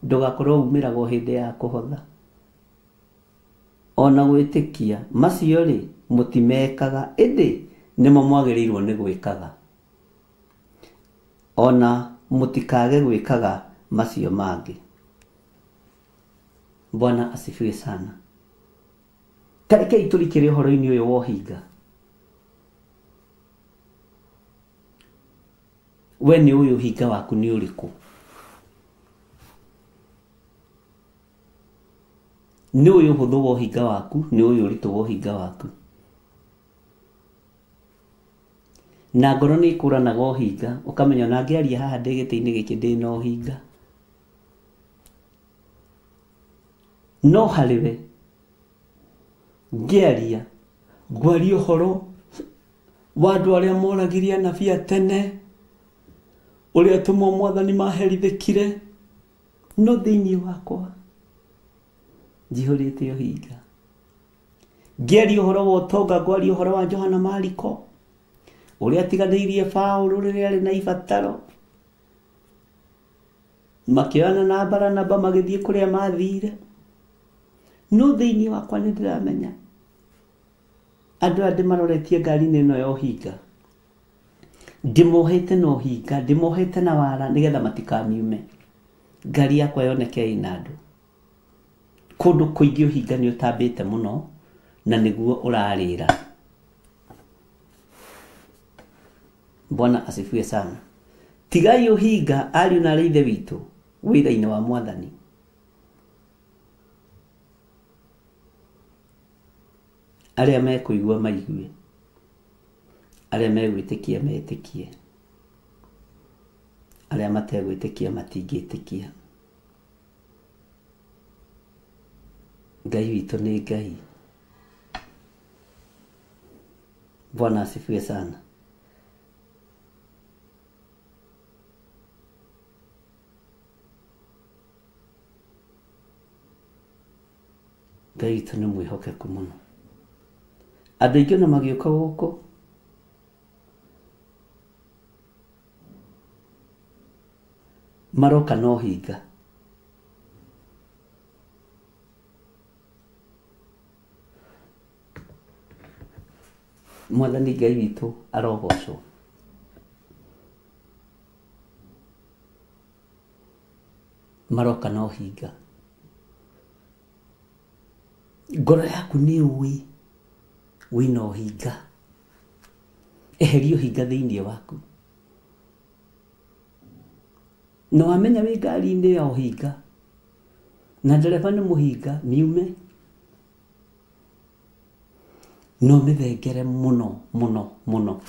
ndũgakorwo umĩragwo hĩndĩ ya kũhotha. Ona gwĩtĩkia macio rĩ mũtimekaga, ĩndĩ nĩmo mwagĩrĩirwo nĩ gwĩkaga. Ona mũtikage gwĩkaga macio mangĩ. Bwana asifiwe sana. Tareke tũrikĩre ũhoro-inĩ ũyũ wa ũhinga. We nĩ ũyũ ũhinga waku nĩ ũrĩkũ? Nĩ ũyũ ũhũthũ wa ũhinga waku, nĩ ũyũ ũritũ wa ũhinga waku. Na ngoro nĩ ikũranaga ũhinga, ũkamenya ona ngĩaria haha ndĩ gĩtĩ-inĩ gĩkĩ ndĩ na ũhinga. No harĩ we ngĩaria ngwaria ũhoro wa andũ arĩa moragirie anabii a tene, ũrĩa atũmwo mwathani maherithĩkire, no thĩinĩ wakwa njihũrĩte ũhinga. Ngĩaria ũhoro wa ũtonga ngwaria ũhoro wa Johana Mariko ũrĩa atiganĩirie Paũlũ rĩrĩa arĩ na ibataro, makĩoyana na Baranaba magĩthiĩ kũrĩa mathire. No thĩinĩ wakwa nĩ ndĩramenya andũ aya ndĩmaroretie ngari-inĩ ĩno ya ũhinga, ndĩmohete na ũhinga, ndĩmohete na wara nĩgetha matikamiume, ngari yakwa yoneke ĩna andũ. Kũndũ kũingĩ ũhinga nĩ ũtambĩte mũno na nĩguo ũrarĩra. Bwana asifiwe sana. Tigai ũhinga ariũ na aarĩ a Ithe witũ wĩra-inĩ wa mwathani. Arĩa mekũigua maigue, arĩa megwĩtĩkia metĩkie, arĩa mategwĩtĩkia matingĩtĩkia. Ngai witũ nĩ Ngai. Bwana asifiwe sana. Ngai witũ nĩ mwĩhokeku mũno. Andũ aingĩ ona magĩũka gũkũ maroka na ũhinga. Mwathani Ngai witũ arogocwo. Maroka na ũhinga. Ngoro yaku nĩ ũĩ wĩna ũhinga. Eheria ũhinga thĩinĩ waku. Na wamenya wĩ ngari-inĩ ya ũhinga na ndereba nĩ mũhinga, miume no mĩthengere mũno mũno mũno.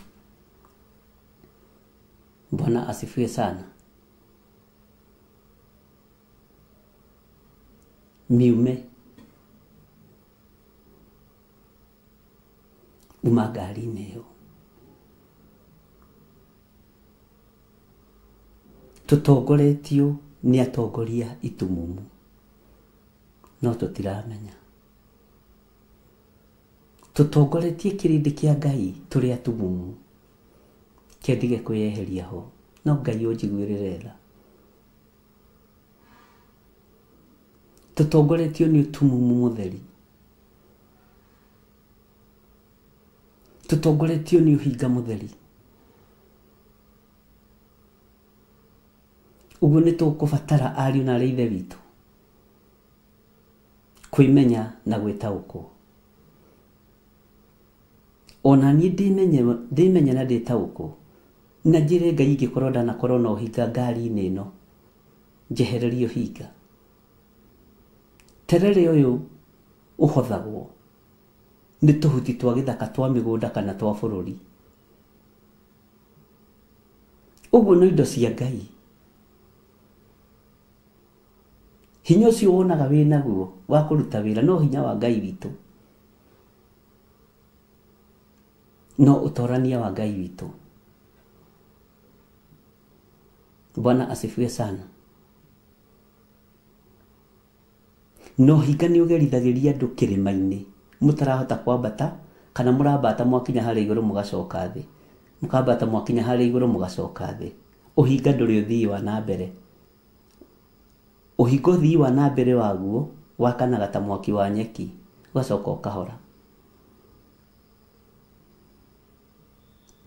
Bwana asifiwe sana. Miume uma ngari-inĩ ĩyo. Tũtongoretio nĩ atongoria itumumu. No tũtiramenya. Tũtongoretie kĩrĩndĩ kĩa Ngai tũrĩ atumumu. Kĩendige kwĩyeheria ho. No Ngai ũnjiguĩrĩre tha. Tũtongoretio nĩ ũtumumu mũtheri. Tũtongoretio nĩ ũhinga mũtheri. Ũguo nĩ tũkũbatara ariũ na aarĩ a Ithe witũ kwĩmenya na gwĩtaũkwo. Ona niĩ ndĩmenye na ndĩtaũkwo na njĩre Ngai ingĩkorwo ndanakorwo na ũhinga ngari-inĩ ĩno njehererie ũhinga. Terere ũyũ ũhothagwo nĩ tũhuti twa gĩthaka twa mĩgũnda kana twa bũrũri. Ũguo no indo cia Ngai. Hinya ũcio wonaga wĩ naguo wa kũruta wĩra no hinya wa Ngai witũ. No ũtorania wa Ngai witũ. Bwana asifiwe sana. No hinga nĩ ũgerithagĩria andũ kĩrĩma-inĩ mũtarahota kwambata kana mũrambata mwakinya harĩa igũrũ mũgacoka thĩ. Mũkambata mwakinya harĩa igũrũ mũgacoka thĩ. Ũhinga ndũrĩ ũthii wa na mbere. Ũhinga ũthii wa na mbere waguo wakanaga ta mwaki wa nyeki ũgacoka ũkahora.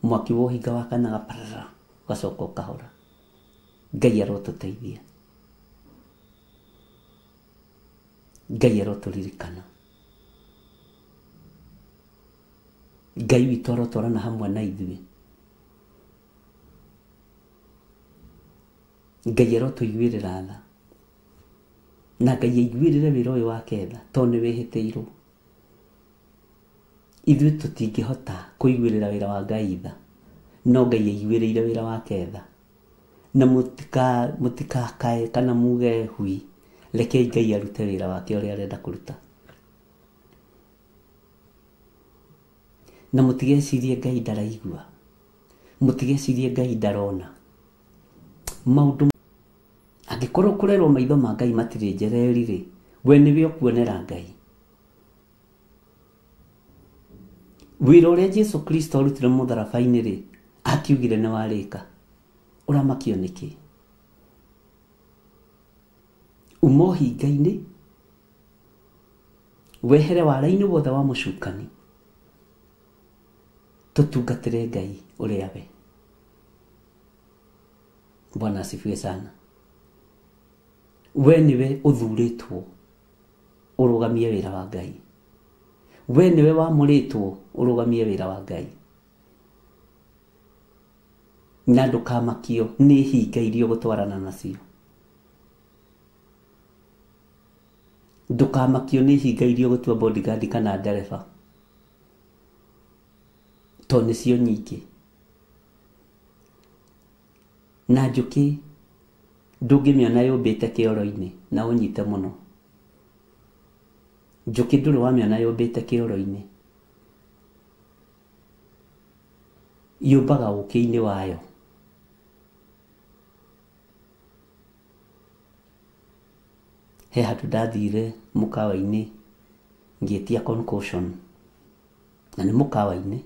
Mwaki wa ũhinga wakanaga parara ũgacoka ũkahora. Ngai arotũteithia. Ngai arotũririkana. Ngai witũ arotwarana hamwe na ithuĩ. Ngai arotũiguĩrĩra tha. Na Ngai aiguĩrĩre wĩra ũyũ wake tha tondũ nĩ wĩhĩtĩirwo. Ithuĩ tũtingĩhota kũiguĩrĩra wĩra wa Ngai tha. No Ngai aiguĩrĩire wĩra wake tha. Na mũtikakae kana muge hui. Rekei Ngai arute wĩra wake ũrĩa arenda kũruta. Na mũtigecirie Ngai ndaraigua. Mũtigecirie Ngai ndarona. Maũndũ angĩkorwo kũrerwo maitho ma Ngai matirĩ njereri rĩ, we nĩwe ũkuonera Ngai. Wĩra ũrĩa Jesu Kristo arutire mũtharaba-inĩ rĩ, akiugire nĩ warĩka. Ũramakio nĩkĩ? Uma ũhinga-inĩ, wehere wara-inĩ wothe wa mũcukani. Tũtungatĩre Ngai ũrĩa we. Bwana asifiwe sana. We nĩwe ũthurĩtwo ũrũgamie wĩra wa Ngai. We nĩwe wamũrĩtwo ũrũgamie wĩra wa Ngai. Na ndũkamakio nĩ hinga iria ũgũtwarana nacio. Ndũkamakio nĩ hinga iria ũgũtua bodyguard kana ndereba. Tondũ nĩcio nyingĩ. Na njũkĩ ndũngĩmĩona yũmbĩte kĩoro-inĩ na ũnyite mũno. Njũkĩ ndũrĩ wamĩona yũmbĩte kĩoro-inĩ. Yũmbaga ũkĩ-inĩ wayo. He handũ ndathire mũkawa-inĩ ngĩtia concoction. Na nĩ mũkawa-inĩ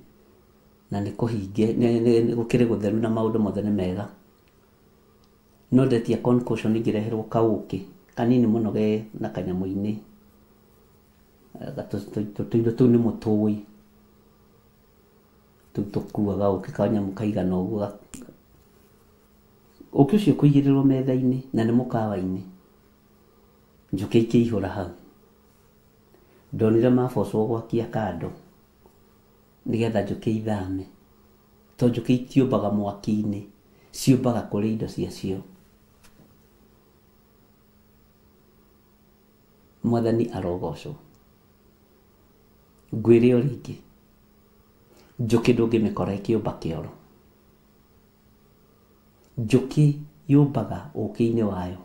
na nĩ kũhinge nĩ gũkĩrĩ gũtheru na maũndũ mothe nĩ mega. No ndetia concoction ngĩreherwo kaũkĩ kanini mũno ge na kanyamũ-inĩ. Tũindo tũu nĩ mũtũĩ. Tũu tũkuaga ũkĩ kanyamũ kaigana ũguo. Ũkĩ ũcio kũigĩrĩrwo metha-inĩ na nĩ mũkawa-inĩ. Njũkĩ ikĩihũra hau. Ndonire mabocwo gwakia kando nĩgetha njũkĩ ithame. Tondũ njũkĩ itiũmbaga mwaki-inĩ, ciũmbaga kũrĩ indo ciacio. Mwathani arogocwo. Ngwĩre o rĩngĩ, njũkĩ ndũngĩmĩkora ĩkĩũmba kĩoro. Njũkĩ yũmbaga ũkĩ-inĩ wayo.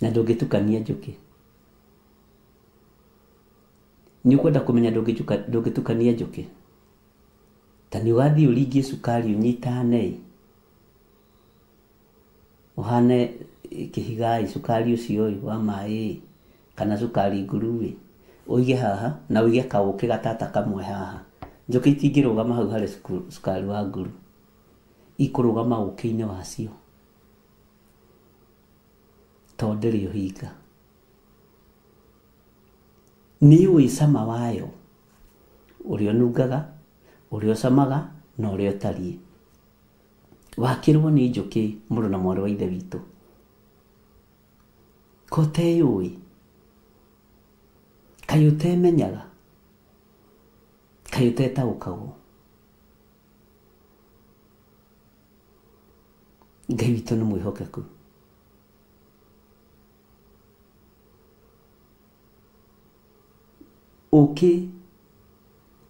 Na ndũngĩtukania njũkĩ. Nĩ ũkwenda kũmenya ndũngĩtukania njũkĩ? Ta nĩ ũgathiĩ ũringie cukari ũnyitane, ũhane kĩhiga ĩ cukari ũcio ĩ wa maĩ ĩ kana cukari nguru ĩ ũige haha na ũige kaũkĩ gatata kamwe haha. Njũkĩ itingĩrũgama hau harĩ cukari wa nguru, ikũrũgama ũkĩ-inĩ wacio tondũ ndĩrĩ ũhinga. Nĩ ũĩ cama wayo, ũrĩa ũnungaga, ũrĩa ũcamaga na ũrĩa ũtariĩ. Wakĩrwo nĩ njũkĩ mũrũ na mwarĩ wa ithe witũ, ko ũteyũĩ, kaĩ ũtemenyaga, kaĩ ũtetaũkagwo. Ngai witũ nĩ mwĩhokeku. Ũkĩ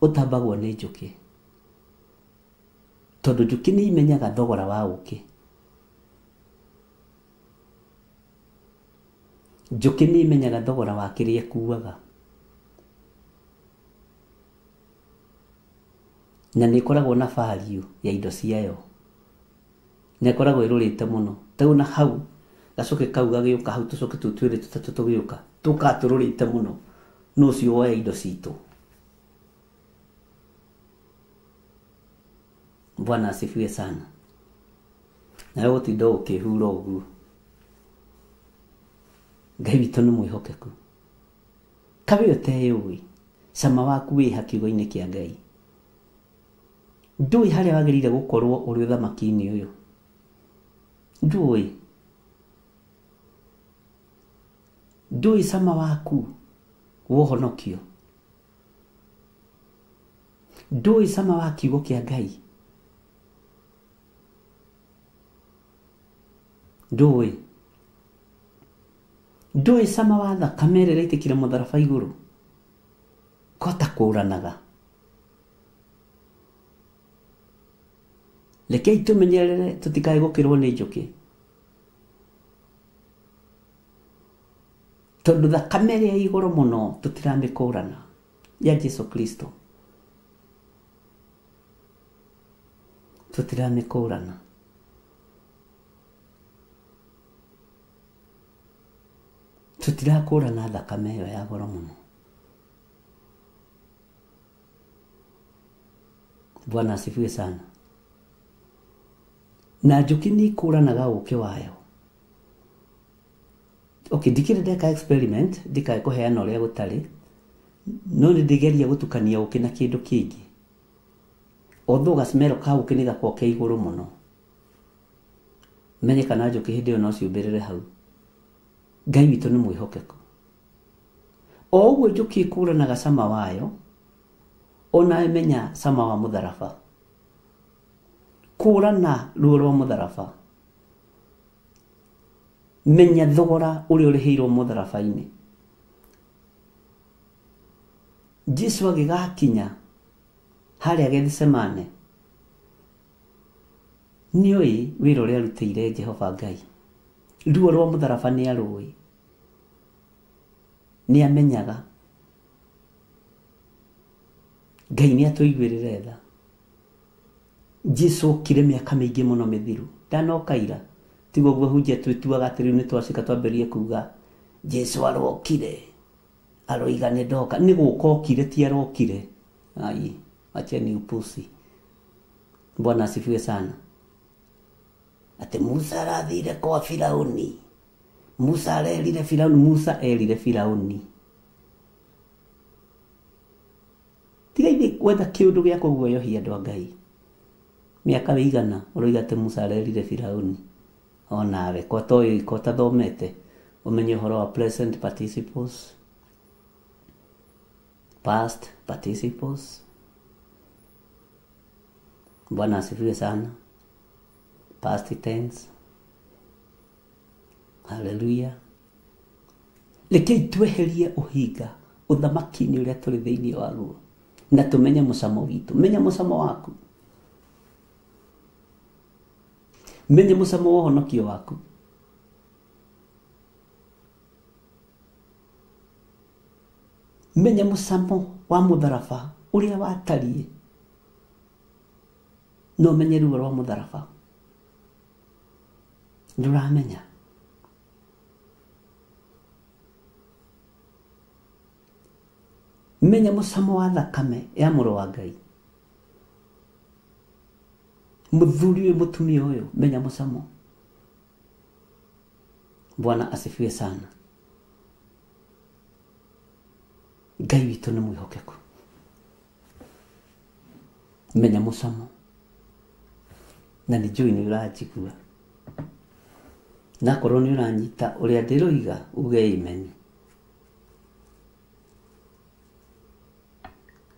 ũtambagwo nĩ njũkĩ tondũ njũkĩ nĩ imenyaga thogora wa ũkĩ. Njũkĩ nĩ imenyaga thogora wa kĩrĩa ĩkuaga, na nĩ ĩkoragwo na value ya indo ciayo, na ĩkoragwo ĩrũrĩte mũno. Tarĩu na hau gacũkĩ kau gagĩũka hau, tũcũkĩ tũu twĩrĩ tũtatũ tũgĩũka tũkaga tũrũrĩte mũno, no ũcio woya indo citũ. Bwana asifiwe sana. Nawe gũtinda ũkĩhura ũguo, Ngai witũ nĩ mwĩhokeku. Kawe ũteyũĩ cama waku wĩ ha kiugo-inĩ kĩa Ngai. Ndũĩ harĩa wagĩrĩire gũkorwo ũrĩ ũthamaki-inĩ ũyũ, ndũĩ, ndũĩ cama waku wa ũhonokio, ndũĩ cama wa kiugo kĩa Ngai, ndũĩ, ndũĩ cama wa thakame ĩrĩa ĩraitĩkire mũtharaba igũrũ, ko ta kũranaga. Rekei tũmenyerere tũtikae gũkĩrwo nĩ njũkĩ, tondũ thakame ĩrĩa ĩ igũrũ mũno tũtiramĩkũrana ya Jesu Kristo, tũtiramĩkũrana. Tũtirakũrana thakame ĩyo ya goro mũno. Bwana asifiwe sana. Na njũkĩ nĩ ikũranaga ũkĩ wayo. Okay, ndikĩrĩ ndeka experiment, ndikae kũheana ũrĩa gũtarĩ, no nĩ ndĩgeria gũtukania ũkĩ na kĩndũ kĩngĩ. Although gacimero ka ũkĩ nĩ gakoragwo ke igũrũ mũno, menye kana njũkĩ hĩndĩ ĩyo no ciũmbĩrĩre hau. Ngai witũ nĩ mwĩhokeku. O ũguo njũkĩ ĩkũranaga cama wayo, ona ĩmenya cama wa mũtharaba. Kũrana ruo rwa mũtharaba, menya thogora ũrĩa ũrĩhĩirwo mũtharaba-inĩ. Jesu agĩgakinya harĩa Gethsemane, nĩoĩ wĩra ũrĩa arutĩire Jehova Ngai. Ruo rwa mũtharaba nĩ arũĩ, nĩ amenyaga. Ngai nĩ atũiguĩrĩre tha. Jesu okire mĩaka mĩingĩ mũno mĩthiru, ndanoka ira. Tiguo ũguo hunjia twĩtuaga atĩ rĩu nĩ twacika twambĩrĩrie kuga Jesu arokire, aroiga nĩ ndoka. Nĩ gũka okire, ti arokire. Ai, acheni upusi. Bwana asifiwe sana. Atĩ Musa arathire kwa Firauni, Musa arerire Firauni, Musa erire Firauni. Tiga ithuĩ gwetha kĩũndũ gĩa kũguoyohia andũ a Ngai. Mĩaka ĩigana ũroiga atĩ Musa arerire Firauni. Onawe ko toĩ, ko ũtathomete, ũmenye ũhoro wa present participles, past participles. Bwana asifiwe sana. Past tense. Hallelujah. Rekei tweherie ũhinga ũthamaki-inĩ ũrĩa tũrĩ thĩinĩ waguo, na tũmenye mũcamo witũ. Menya mũcamo waku, menya mũcamo wa ũhonokio waku. Menya mũcamo wa mũtharaba ũrĩa watariĩ, no menye ruo rwa mũtharaba. Ndũramenya. Menya mũcamo wa thakame ya mũrũ wa Ngai. Mũthuri ũyũ, mũtumia ũyũ, menya mũcamo. Bwana asifiwe sana. Ngai witũ nĩ mwĩhokeku. Menya mũcamo. Na nĩ njũĩ nĩ ũranjigua. Na akorwo nĩ ũranyita ũrĩa ndĩroiga uge amen.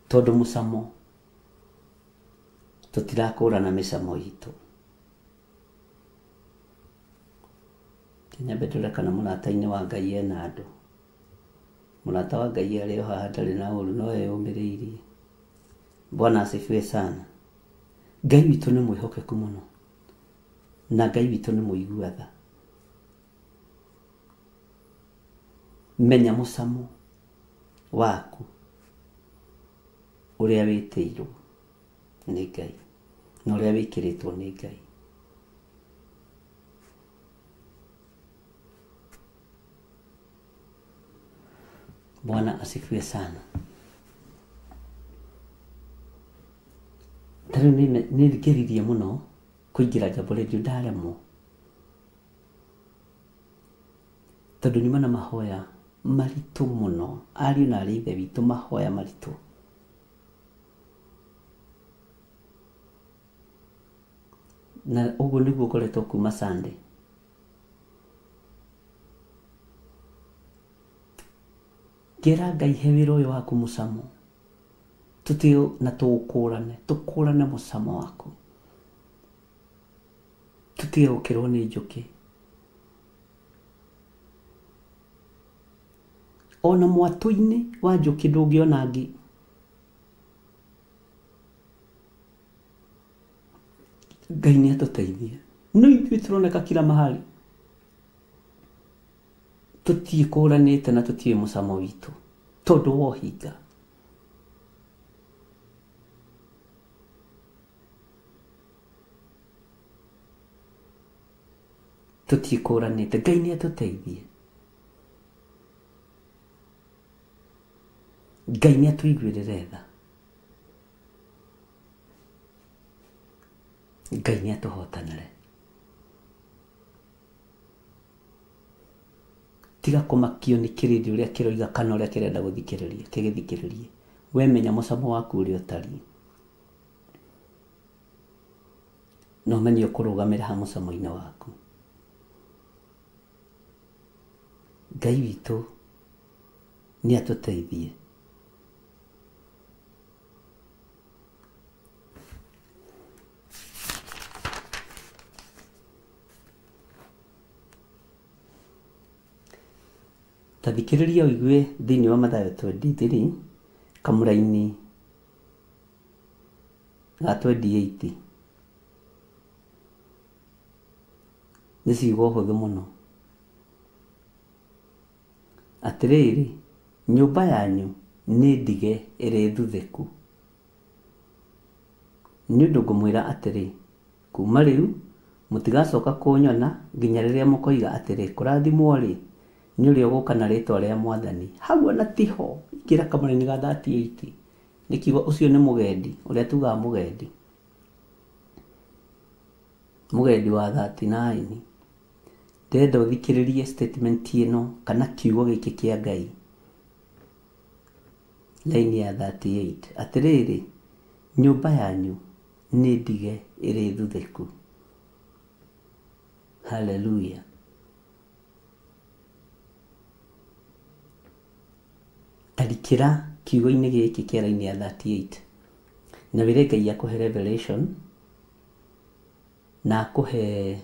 Tondũ mũcamo tũtirakũrana mĩcamo itũ. Nyambe ndore kana mũrata-inĩ wa Ngai ena andũ. Mũrata wa Ngai arĩ o haha ndarĩ na ũru no eyũmĩrĩirie. Bwana asifiwe sana. Ngai witũ nĩ mwĩhokeku mũno. Na Ngai witũ nĩ mũigua tha. Menya mũcamo waku ũrĩa wĩtĩirwo nĩ Ngai na ũrĩa wĩkĩrĩtwo nĩ Ngai. Bwana asifiwe sana. Ta rĩu nĩ ngeririe mũno kũingĩra Jambo Radio ndaremwo. Tondũ nyuma na mahoya maritũ mũno, ariũ na arĩ ithe witũ mahoya maritũ. Na ũguo nĩguo ngoretwo kuma Sunday. Ngĩra Ngai he wĩra ũyũ waku mũcamo. Tũtĩo na tũũkũrane, tũkũrane mũcamo waku. Tũtige gũkĩrwo nĩ njũkĩ. Ona mwatũ-inĩ wa njũkĩ ndũngĩona ngi. Ngai nĩ atũteithie. No ithuĩ tũroneka kila mahali. Tũtiĩkũranĩte na tũtiũĩ mũcamo witũ tondũ wa ũhinga. Tũtiĩkũranĩte. Ngai nĩ atũteithie. Ngai nĩ atũiguĩrĩre tha. Ngai nĩ atũhotanĩre. Tiga kũmakio nĩ kĩrĩndĩ ũrĩa kĩroiga kana ũrĩa kĩrenda gũthikĩrĩria, kĩgĩthikĩrĩrie. We menya mũcamo waku ũrĩa ũtariĩ. Na ũmenye ũkũrũgamĩra ha mũcamo-inĩ waku. Ngai witũ nĩ atũteithie. Ta thikĩrĩria ũigue thĩinĩ wa Mathayo 23 kamũraini ga 28. Nĩ ciugo hũthũ mũno. Atĩrĩrĩ, nyũmba yanyu nĩ ndige ĩrĩ thuthĩku. Nĩ ũndũ ngũmwĩra atĩrĩ, kuma rĩu mũtigacoka kũnyona nginya rĩrĩa mũkoiga atĩrĩ, kũrathimwo-rĩ nĩ ũrĩa ũgũka na rĩtwa rĩa Mwathani. Hau ona tiho, ingĩra kamũraini ga 38. Nĩ kiugo ũcio nĩ mũgendi, ũrĩa tugaga mũgendi. Mũgendi wa 39. Ndĩrenda ũthikĩrĩrie statement ĩno kana kiugo gĩkĩ kĩa Ngai. Line ya 38. Atĩrĩrĩ, nyũmba yanyu nĩ ndige ĩrĩ thuthĩku. Hallelujah. Tarikĩra kiugo-inĩ gĩkĩ kĩa line ya 38. Na wĩre Ngai akũhe revelation na akũhe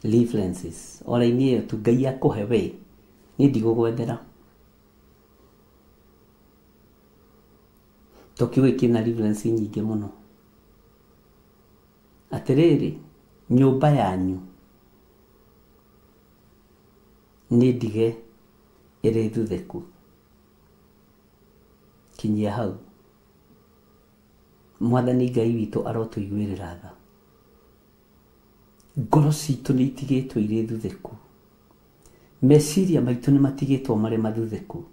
references. O line ĩyo tu Ngai akũhe we. Niĩ ndigũgwethera. To kiugo kĩna reference nyingĩ mũno. Atĩrĩrĩ, nyũmba yanyu nĩ ndige ĩrĩ thuthĩku. Kinyia hau. Mwathani Ngai witũ arotũiguĩrĩra tha. Ngoro citũ nĩ itigĩtwo irĩ thuthĩku. Meciria maitũ nĩ matigĩtwo marĩ mathuthĩku.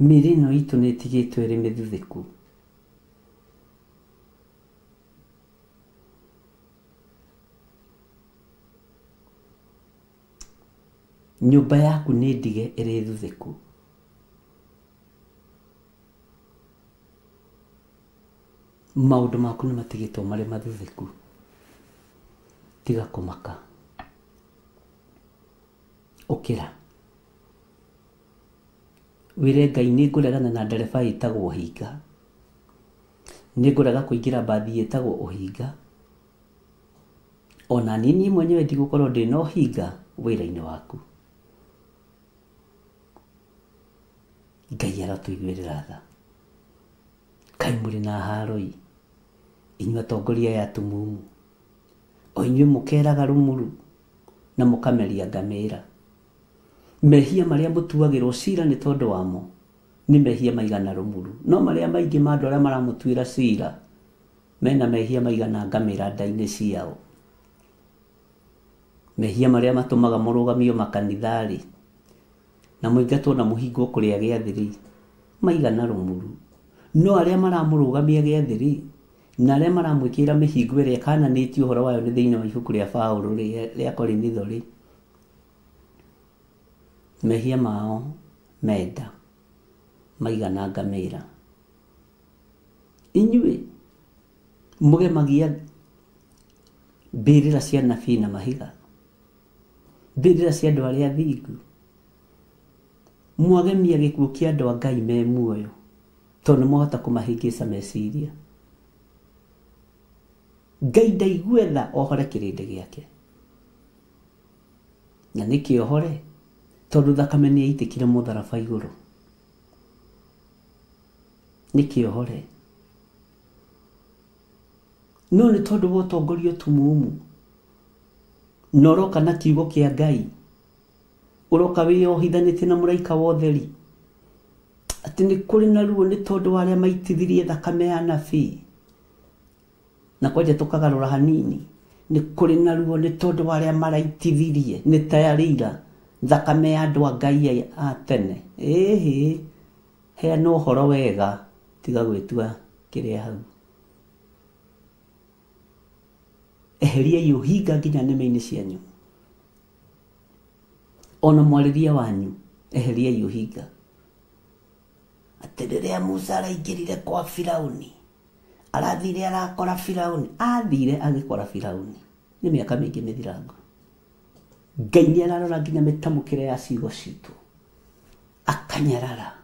Mĩĩrĩ ĩno itũ nĩ ĩtigĩtwo ĩrĩ mĩthuthĩku. Nyũmba yaku nĩ ndige ĩrĩ thuthĩku. Maũndũ maku nĩ matigĩtwo marĩ mathuthĩku. Tiga kũmaka. Ũkĩra. Wĩre Ngai nĩ ngũregana na ndereba ĩtagwo ũhinga. Nĩ ngũrega kũingĩra mbathi ĩtagwo ũhinga. Ona niĩ niĩ mwenyewe ndigũkorwo ndĩna ũhinga wĩra-inĩ waku. Ngai arotũiguĩrĩra tha. Kaĩ mũrĩ na haroi inyuĩ atongoria aya atumumu, o inyuĩ mũkeraga rũmuru na mũkameria ngamĩra. Mehia marĩa mũtuagĩrwo cira nĩ tondũ wamo nĩ mehia maigana rũmuru, no marĩa maingĩ ma andũ arĩa maramũtuĩra cira mena mehia maigana ngamĩra nda-inĩ ciao. Mehia marĩa matũmaga mũrũgamio makanitha-rĩ na mũingatwo na mũhingwo kũrĩa gĩathĩ-rĩ maigana rũmuru, no arĩa maramũrũgamia gĩathĩ-rĩ na arĩa maramwĩkĩra mĩhingo ĩrĩa ĩkananĩtio ũhoro wayo nĩ thĩinĩ wa ibuku rĩa Paũlũ rĩa Korinitho-rĩ, mehia mao menda maigana ngamĩra. Inyuĩ mũgemagia mbĩrĩra cia nabii na mahiga, mbĩrĩra cia andũ arĩa athingu, mwagemia gĩkuũ kĩa andũ a Ngai me muoyo tondũ nĩ mwahota kũmahĩngĩca meciria. Ngai ndaigue tha ohore kĩrĩndĩ gĩake. Na nĩkĩ ohore? Tondũ thakame nĩ yaitĩkire mũtharaba igũrũ. Nĩkĩ ohore? No nĩ tondũ wa ũtongoria ũtumumu na ũroka na kiugo kĩa Ngai, ũroka wĩyohithanĩtie na mũraika wa ũtheri, atĩ nĩ kũrĩ na ruo nĩ tondũ wa arĩa maitithirie thakame ya nabii. Na kwanja tũkagarũra hanini, nĩ kũrĩ na ruo nĩ tondũ wa arĩa maraitithirie nĩ tayarĩira thakame ya andũ a Ngai a tene. Ĩhĩ, heana ũhoro wega, tiga gwĩtua kĩrĩa hau. Eheriai ũhinga nginya nĩmĩ-inĩ cianyu. Ona mwarĩrie wanyu, eheriai ũhinga. Atĩ rĩrĩa Musa araingĩrire kwa Firauni, arathire arakora Firauni, athire agĩkora Firauni. Nĩ mĩaka mĩingĩ mĩthirangu. Ngai nĩ ararora nginya mĩtamũkĩre ya ciugo citũ, akanyarara.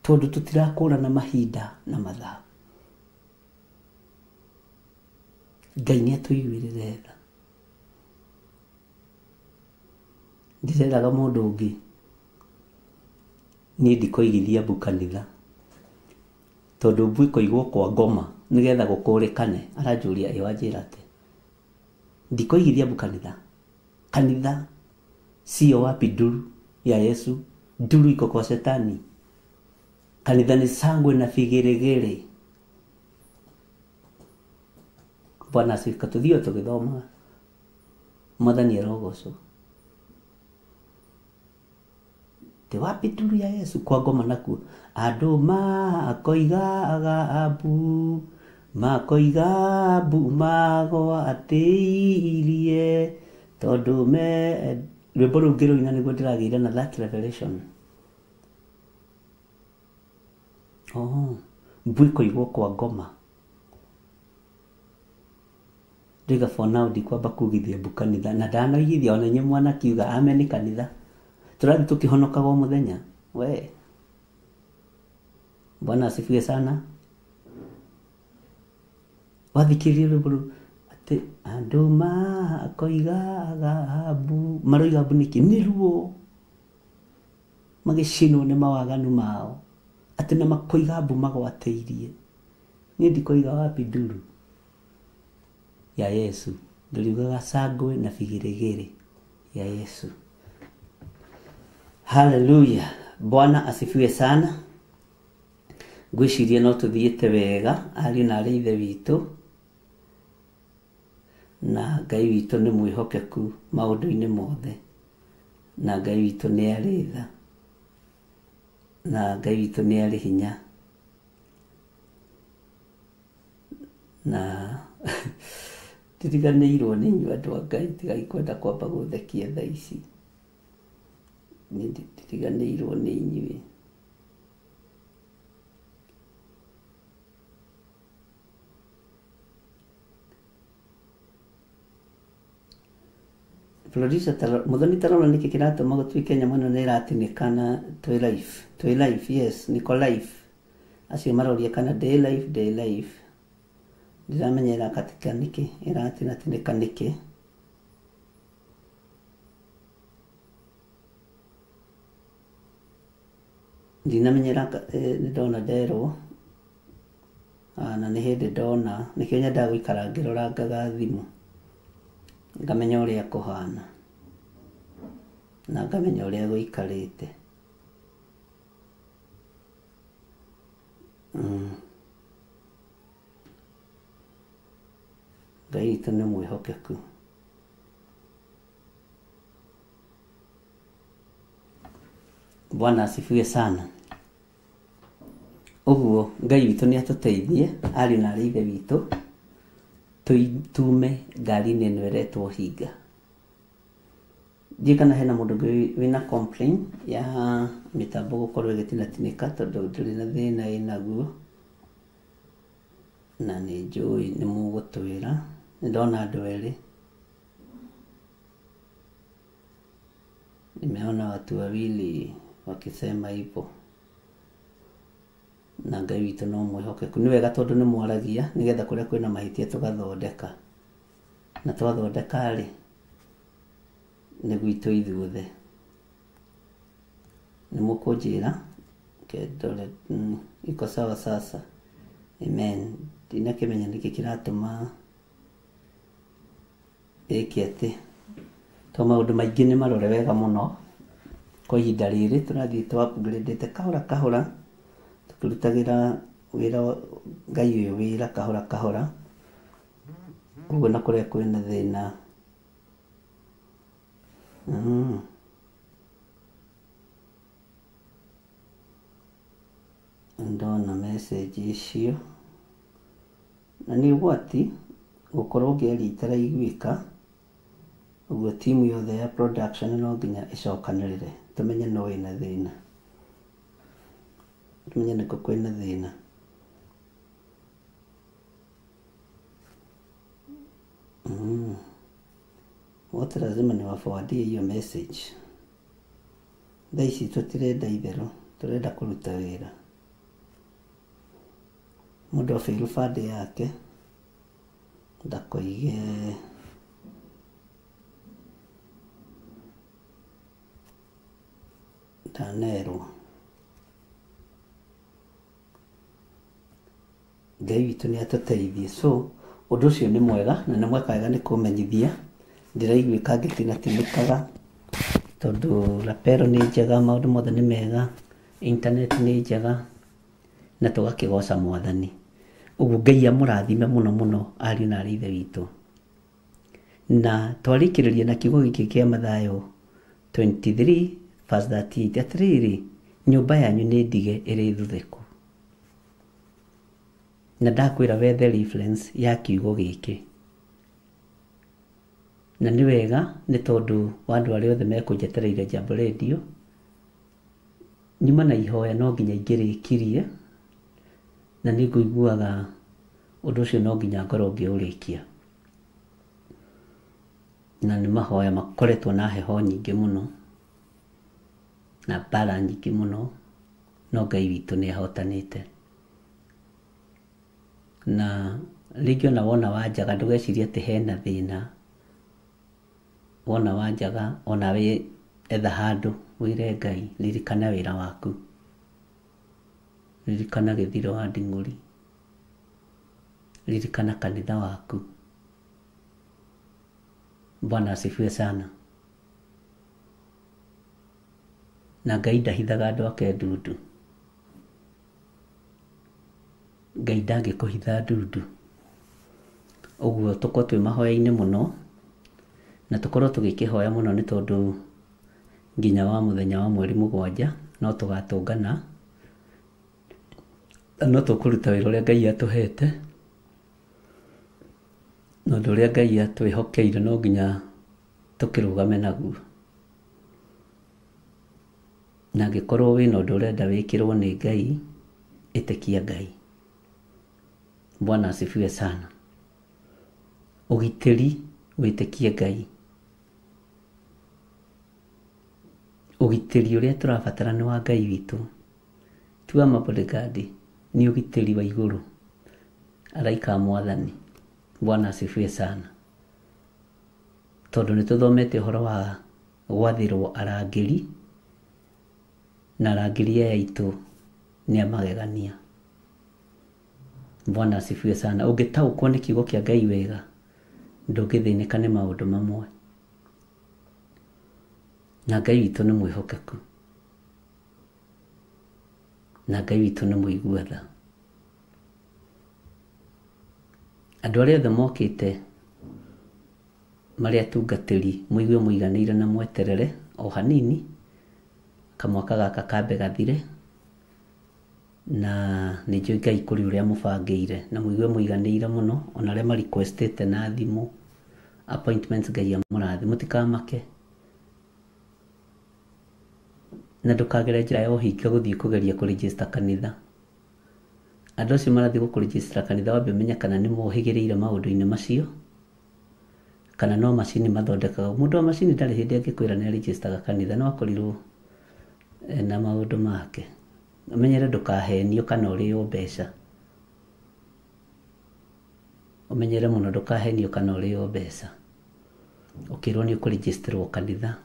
Tondũ tũtirakũrana mahinda na mathaa. Ngai nĩ atũiguĩrĩre tha. Ndĩreraga mũndũ ũngĩ, niĩ ndikoigithia mbu kanitha, tondũ mbu ĩkoigwo kwa ngoma nĩgetha gũkũrĩkane. Aranjũria ĩ wanjĩra atĩ ndikoigithia mbu kanitha. Kanitha sio wapi nduru ya Yesu, nduru iko kwa shetani. Kanitha ni sangwe na vigeregere. Bwana asifiwe. Tũthiĩ tũgĩthoma, Mwathani arogocwo. Te wapi nduru ya Yesu kwa ngoma nakuo. Andũ makoigaga mbu, makoiga mbu magwatĩirie, tondũ me rwĩmbo rũu ngĩrũina nĩguo ndĩragĩire na that revelation. Oh, mbu ĩkoigwo kwa ngoma. Ndiga for now ndikwamba kugithia mbu kanitha, na ndanoigithia ona inyuĩ mwanakiuga amen kanitha. Tũrathiĩ tũkĩhonokaga o mũthenya. We Bwana asifiwe sana. Wathikĩrĩria rwĩmbo rũu atĩ andũ makoigaga mbu, maroiga mbu nĩkĩ? Nĩ ruo magĩcinwo nĩ mawaganu mao, atĩ na makoiga mbu magwatĩirie. Niĩ ndikoiga wapi nduru ya Yesu, ndĩriugaga sangwe na vigeregere ya Yesu. Haleluya, Bwana asifiwe sana. Ngwĩciria no tũthiĩte wega ariũ na arĩ ithe witũ, na Ngai witũ nĩ mwĩhokeku maũndũ-inĩ mothe. Na Ngai witũ nĩ arĩ tha, na Ngai witũ nĩ arĩ hinya, na ndiriganĩirwo nĩ inyuĩ andũ a Ngai, tigai kwenda kwamba gũthekia thaa ici. Niĩ ndiriganĩirwo nĩ inyuĩ. Producer Muthoni tarora nĩkĩ kĩratũma gũtuĩke nyamũ ĩno nĩ ĩratinĩkana twĩ live, twĩ live, yes, niko live. Acio maroria kana ndĩ live, ndĩ live. Ndiramenya ĩrakatika nĩkĩ, ĩratinatinĩka nĩkĩ. Ndinamenya nĩ ndona nderwo, na nĩ hĩndĩ ndona, nĩkĩo nyendaga gũikara ngĩrorangaga thimũ, ngamenya ũrĩa kũhana, na ngamenya ũrĩa gũikarĩte. Ngai witũ nĩ mwĩhokeku. Bwana asifiwe sana. Ũguo Ngai witũ nĩ atũteithie ariũ na arĩ ithe witũ, tume ngari-inĩ ĩno ĩretwo hinga. Ndiũĩ kana hena mũndũ ũngĩ wĩna complain ya mĩtambo gũkorwo ĩgĩtinatinĩka, tondũ ndĩrĩ na thĩna ĩnaguo, na nĩ njũĩ nĩ mũgũtwĩra. Nĩ ndona andũ erĩ, nimeona watu wawili wakisema hivyo, na Ngai witũ no mwĩhokeku. Nĩ wega tondũ nĩ mwaragia, nĩgetha kũrĩa kwĩna mahĩtia tũgathondeka, na twathondeka rĩ, nĩ gwitũ ithuothe. Nĩ mũkũnjĩra ndore iko sawa sasa. Amen. Ndinakĩmenya nĩkĩ kĩratũma ĩke atĩ, to maũndũ maingĩ nĩ marore wega mũno kwa ihinda rĩrĩ tũrathiĩ tũ upgrade kahora kahora, tũkĩrutagĩra wĩra Ngai ũyũ wĩra kahora kahora. Ũguo na kũrĩa kwĩna thĩna. Ndona message icio, na nĩ ũgwati gũkorwo ngĩaria itaraiguĩka. Ũguo timu yothe ya production no nginya ĩcokanĩrĩre, tũmenye no wĩna thĩna, tũmenye nĩkũ kwĩna thĩna. Wote lazima niwaforwardie hiyo message. Thaa ici tũtirenda itherũ, tũrenda kũruta wĩra. Mũndũ abail band yake ndakoige ndanerwo. Ngai witũ nĩ atũteithie. So ũndũ ũcio nĩ mwega, na nĩ mweka wega nĩ kũmenyithia. Ndĩraiguĩka ngĩtinatinĩkaga, tondũ lapelo nĩ njega, maũndũ mothe nĩ mega, internet nĩ njega, na tũgakĩgoca Mwathani. Ũguo Ngai amũrathime mũno mũno ariũ na arĩ ithe witũ. Na twarĩkĩrĩria na kiugo gĩkĩ kĩa Mathayo 23 verse 38, atĩrĩrĩ, nyũmba yanyu nĩ ndige ĩrĩ thuthĩku. Na ndakwĩra wethe reference ya kiugo gĩkĩ. Na nĩ wega nĩ tondũ wa andũ arĩa othe mekũnjetereire Jambo Radio, nyuma na ihoya no nginya ingĩrĩkirie, na nĩ ngũiguaga ũndũ ũcio no nginya ngorwo ngĩũrĩkia. Na nĩ mahoya makoretwo na heho nyingĩ mũno, na mbara nyingĩ mũno, no Ngai witũ nĩ ahotanĩte. Na rĩngĩ ona wona wanjaga ndũgecirie atĩ hena thĩna. Wona wanjaga ona wĩ etha handũ wĩre Ngai, ririkana wĩra waku, ririkana gĩthiro wa nding'ũri, ririkana kanitha waku. Bwana asifiwe sana. Na Ngai ndahithaga andũ ake ndundu. Ngai ndangĩkũhitha ndundu. Ũguo tũkorwo twĩ mahoya-inĩ mũno, na tũkorwo tũgĩkĩhoya mũno, nĩ tondũ nginya wa mũthenya wa mweri 7 no tũgatũngana no tũkũruta wĩra ũrĩa Ngai atũhete na ũndũ ũrĩa Ngai atwĩhokeire no nginya tũkĩrũgame naguo. Na angĩkorwo wĩna ũndũ ũrenda wĩkĩrwo nĩ Ngai, ĩtĩkia Ngai. Bwana asifiwe sana. Ũgitĩri wĩtĩkie Ngai. Ũgitĩri ũrĩa tũrabatara nĩ wa Ngai witũ. Ti wa mabodyguard, nĩ ũgitĩri wa igũrũ. Araika a Mwathani. Bwana asifiwe sana. Tondũ nĩ tũthomete ũhoro wa gwathĩrwo arangĩri, na arangĩri aya aitũ nĩ a magegania. Bwana asifiwe sana. Ũngĩtaũkwo nĩ kiugo kĩa Ngai wega, ndũngĩthĩnĩka nĩ maũndũ mamwe. Na Ngai witũ nĩ mwĩhokeku. Na Ngai witũ nĩ mũigua tha. Andũ arĩa othe mokĩte marĩ atungatĩri mũigue mũiganĩire na mweterere o hanini kamwaka gaka kambe gathire, na nĩ njũĩ Ngai kũrĩ ũrĩa mũbangĩire, na mũigue mũiganĩire mũno ona arĩa ma requestĩte na thimũ appointments Ngai amũrathime, mũtikamake. Na ndũkagere njĩra ya ũhinga gũthiĩ kũgeria kũregister kanitha. Andũ acio marathiĩ gũkũregister kanitha wambe ũmenye kana nĩ mohĩgĩrĩire maũndũ-inĩ macio kana no macini mathondekaga. Mũndũ wa macini ndarĩ hĩndĩ angĩkwĩra nĩ aregistaga kanitha, no akorirwo na maũndũ make. Ũmenyere ndũkahenio kana ũrĩo mbeca. Ũmenyere mũno ndũkahenio kana ũrĩo mbeca. Ũkĩrwo nĩ ũkũregisterwo kanitha,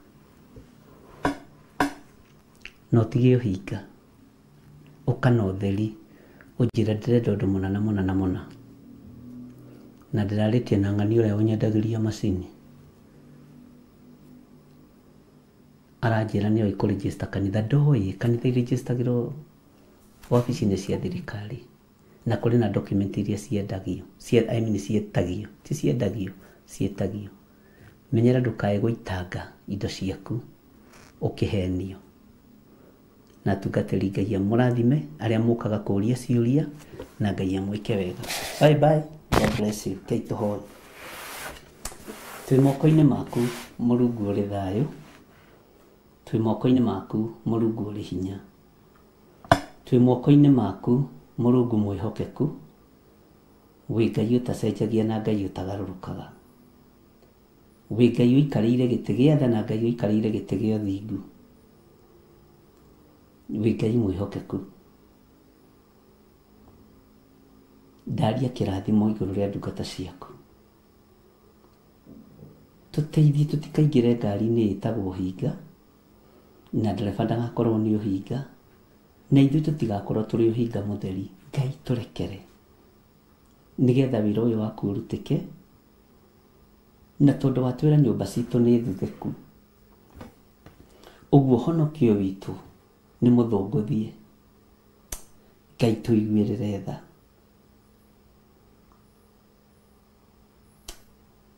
no ũtige ũhinga, ũka na ũtheri, ũnjĩre ndĩrenda ũndũ mũna na mũna na mũna, na ndĩrarĩtie na ng'ani ũrĩa ũnyendagĩria macini, aranjĩra nĩoĩ kũregister kanitha. Ndoĩ kanitha iregistagĩrwo wabici-inĩ cia thirikari, na kũrĩ na document iria ciendagio, I mean ciĩtagio, ti ciendagio, ciĩtagio. Menyera ndũkae gũitanga indo ciaku ũkĩhenio. Na atungatĩri Ngai amũrathime arĩa mũkaga kũũria ciũria, na Ngai amwĩke wega. Bye bye. God bless you. Ngai tũhoe. Twĩ moko-inĩ maku Mũrungu ũrĩ thayũ, twĩ moko-inĩ maku Mũrungu ũrĩ hinya, twĩ moko-inĩ maku Mũrungu mwĩhokeku, wĩ Ngai ũtacenjagia na Ngai ũtagarũrũkaga, wĩ Ngai ũikarĩire gĩtĩ gĩa tha na Ngai ũikarĩire gĩtĩ gĩa ũthingu, wĩ Ngai mwĩhokeku. Ndaria kĩrathimo igũrũ rĩa ndungata ciaku, tũteithie tũtikaingĩre ngari-inĩ ĩtagwo ũhinga, na ndereba ndagakorwo nĩ ũhinga, na ithuĩ tũtigakorwo tũrĩ ũhinga mũtheri. Ngai tũrekere nĩgetha wĩra ũyũ waku ũrutĩke, na tondũ watwĩra nyũmba citũ nĩ thuthĩku, ũguo ũhonokio witũ nĩ mũthũngũthie. Ngai tũiguĩrĩre tha.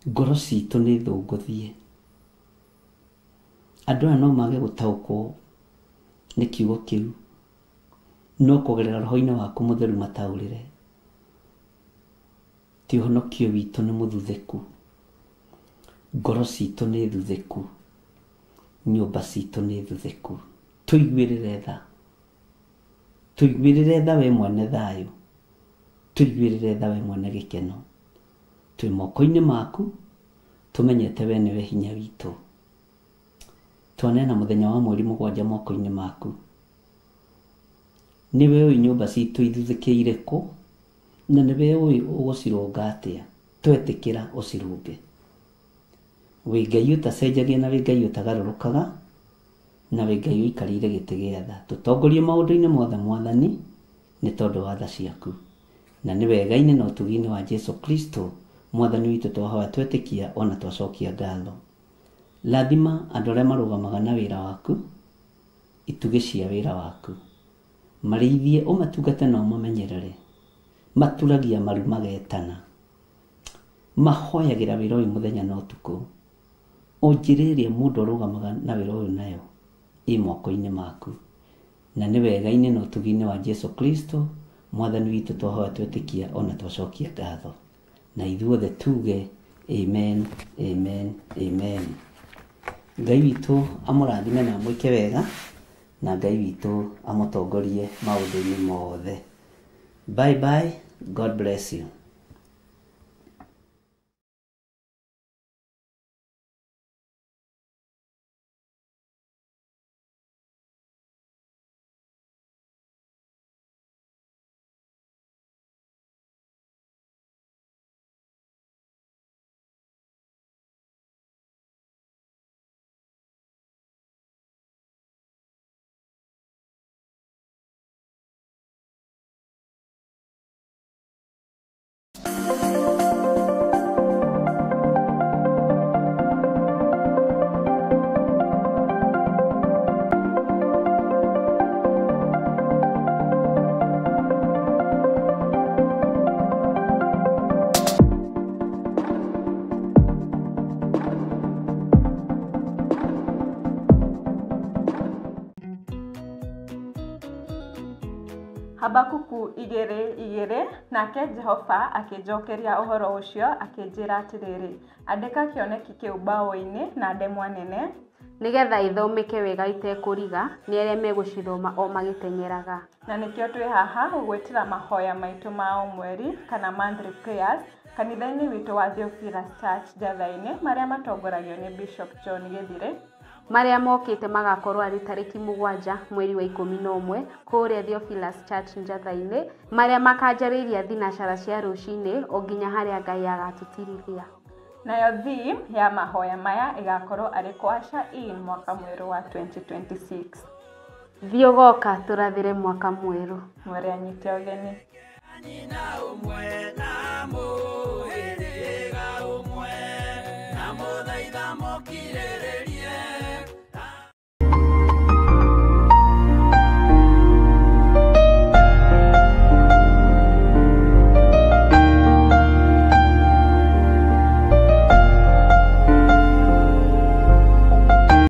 Ngoro citũ nĩ thũngũthie. Andũ aya no mage gũtaũkwo nĩ kiugo kĩu, no kũgerera roho-inĩ waku mũtheru mataũrĩre. Ti ũhonokio witũ nĩ mũthuthĩku, ngoro citũ nĩ thuthĩku, nyũmba citũ nĩ thuthĩku. Tũiguĩrĩre tha, tũiguĩrĩre tha we mwene thayũ, tũiguĩrĩre tha we mwene gĩkeno. Twĩ moko-inĩ maku, tũmenyete we nĩwe hinya witũ. Twaneana mũthenya wa mweri 7 moko-inĩ maku. Nĩwe ũĩ nyũmba citũ ithuthĩkĩire kũ, na nĩwe ũĩ ũgũcirũnga atĩa. Twetĩkĩra ũcirũnge. Wĩ Ngai ũtacenjagia na wĩ Ngai ũtagarũrũkaga, na wĩ Ngai ũikarĩire gĩtĩ gĩa tha. Tũtongorie maũndũ-inĩ mothe Mwathani, nĩ tondũ wa tha ciaku. Na nĩ wega-inĩ na ũtugi-inĩ wa Jesu Kristo Mwathani witũ twahoya twetĩkia ona twacokia ngatho. Rathima andũ arĩa marũgamaga na wĩra waku, itugĩ cia wĩra waku. Marĩithie ũmatungate na ũmamenyerere. Maturagia maru magetana. Mahoyagĩra wĩra ũyũ mũthenya na ũtukũ. O njĩra ĩrĩa mũndũ arũgamaga na wĩra ũyũ nayo, Ĩ moko-inĩ maku. Na nĩ wega-inĩ na ũtugi-inĩ wa Jesu Kristo mwathani witũ twahoya twetĩkia ona twacokia ngatho. Na ithuothe tuge amen, amen, amen. Ngai witũ amũrathime na amwĩke wega, na Ngai witũ amũtongorie maũndũ-inĩ mothe. Bye bye, God bless you. Habakuku 2:2. Nake Jehova akĩnjokeria ũhoro ũcio akĩnjĩra atĩrĩrĩ, andĩka kĩoneki kĩu mbaũ-inĩ na ndemwa nene, nĩgetha ithomeke wega itekũriga nĩ arĩa megũcithoma o magĩteng'eraga. Na nĩkĩo twĩ haha gũgwĩtĩra mahoya maitũ ma o mweri kana monthly prayers kanitha-inĩ witũ wa Theophilus Church Njatha-inĩ, marĩa matongoragio nĩ Bishop John Gĩthirĩ. Marĩa mokĩte magakorwo arĩ tarĩki 7 mweri wa 11 kũrĩa Theophilus Church Njatha-inĩ, marĩa makanjarĩria thinacara cia rũcinĩ o nginya harĩa Ngai agatũtirithia. Nayo theme ya mahoya maya ĩgakorwo arĩ Kũasha in mwaka mwerũ wa 2026. Thiĩ ũgoka tũrathĩre mwaka mwerũ. Mwere anyite ũgeni. Nyina ũmwe na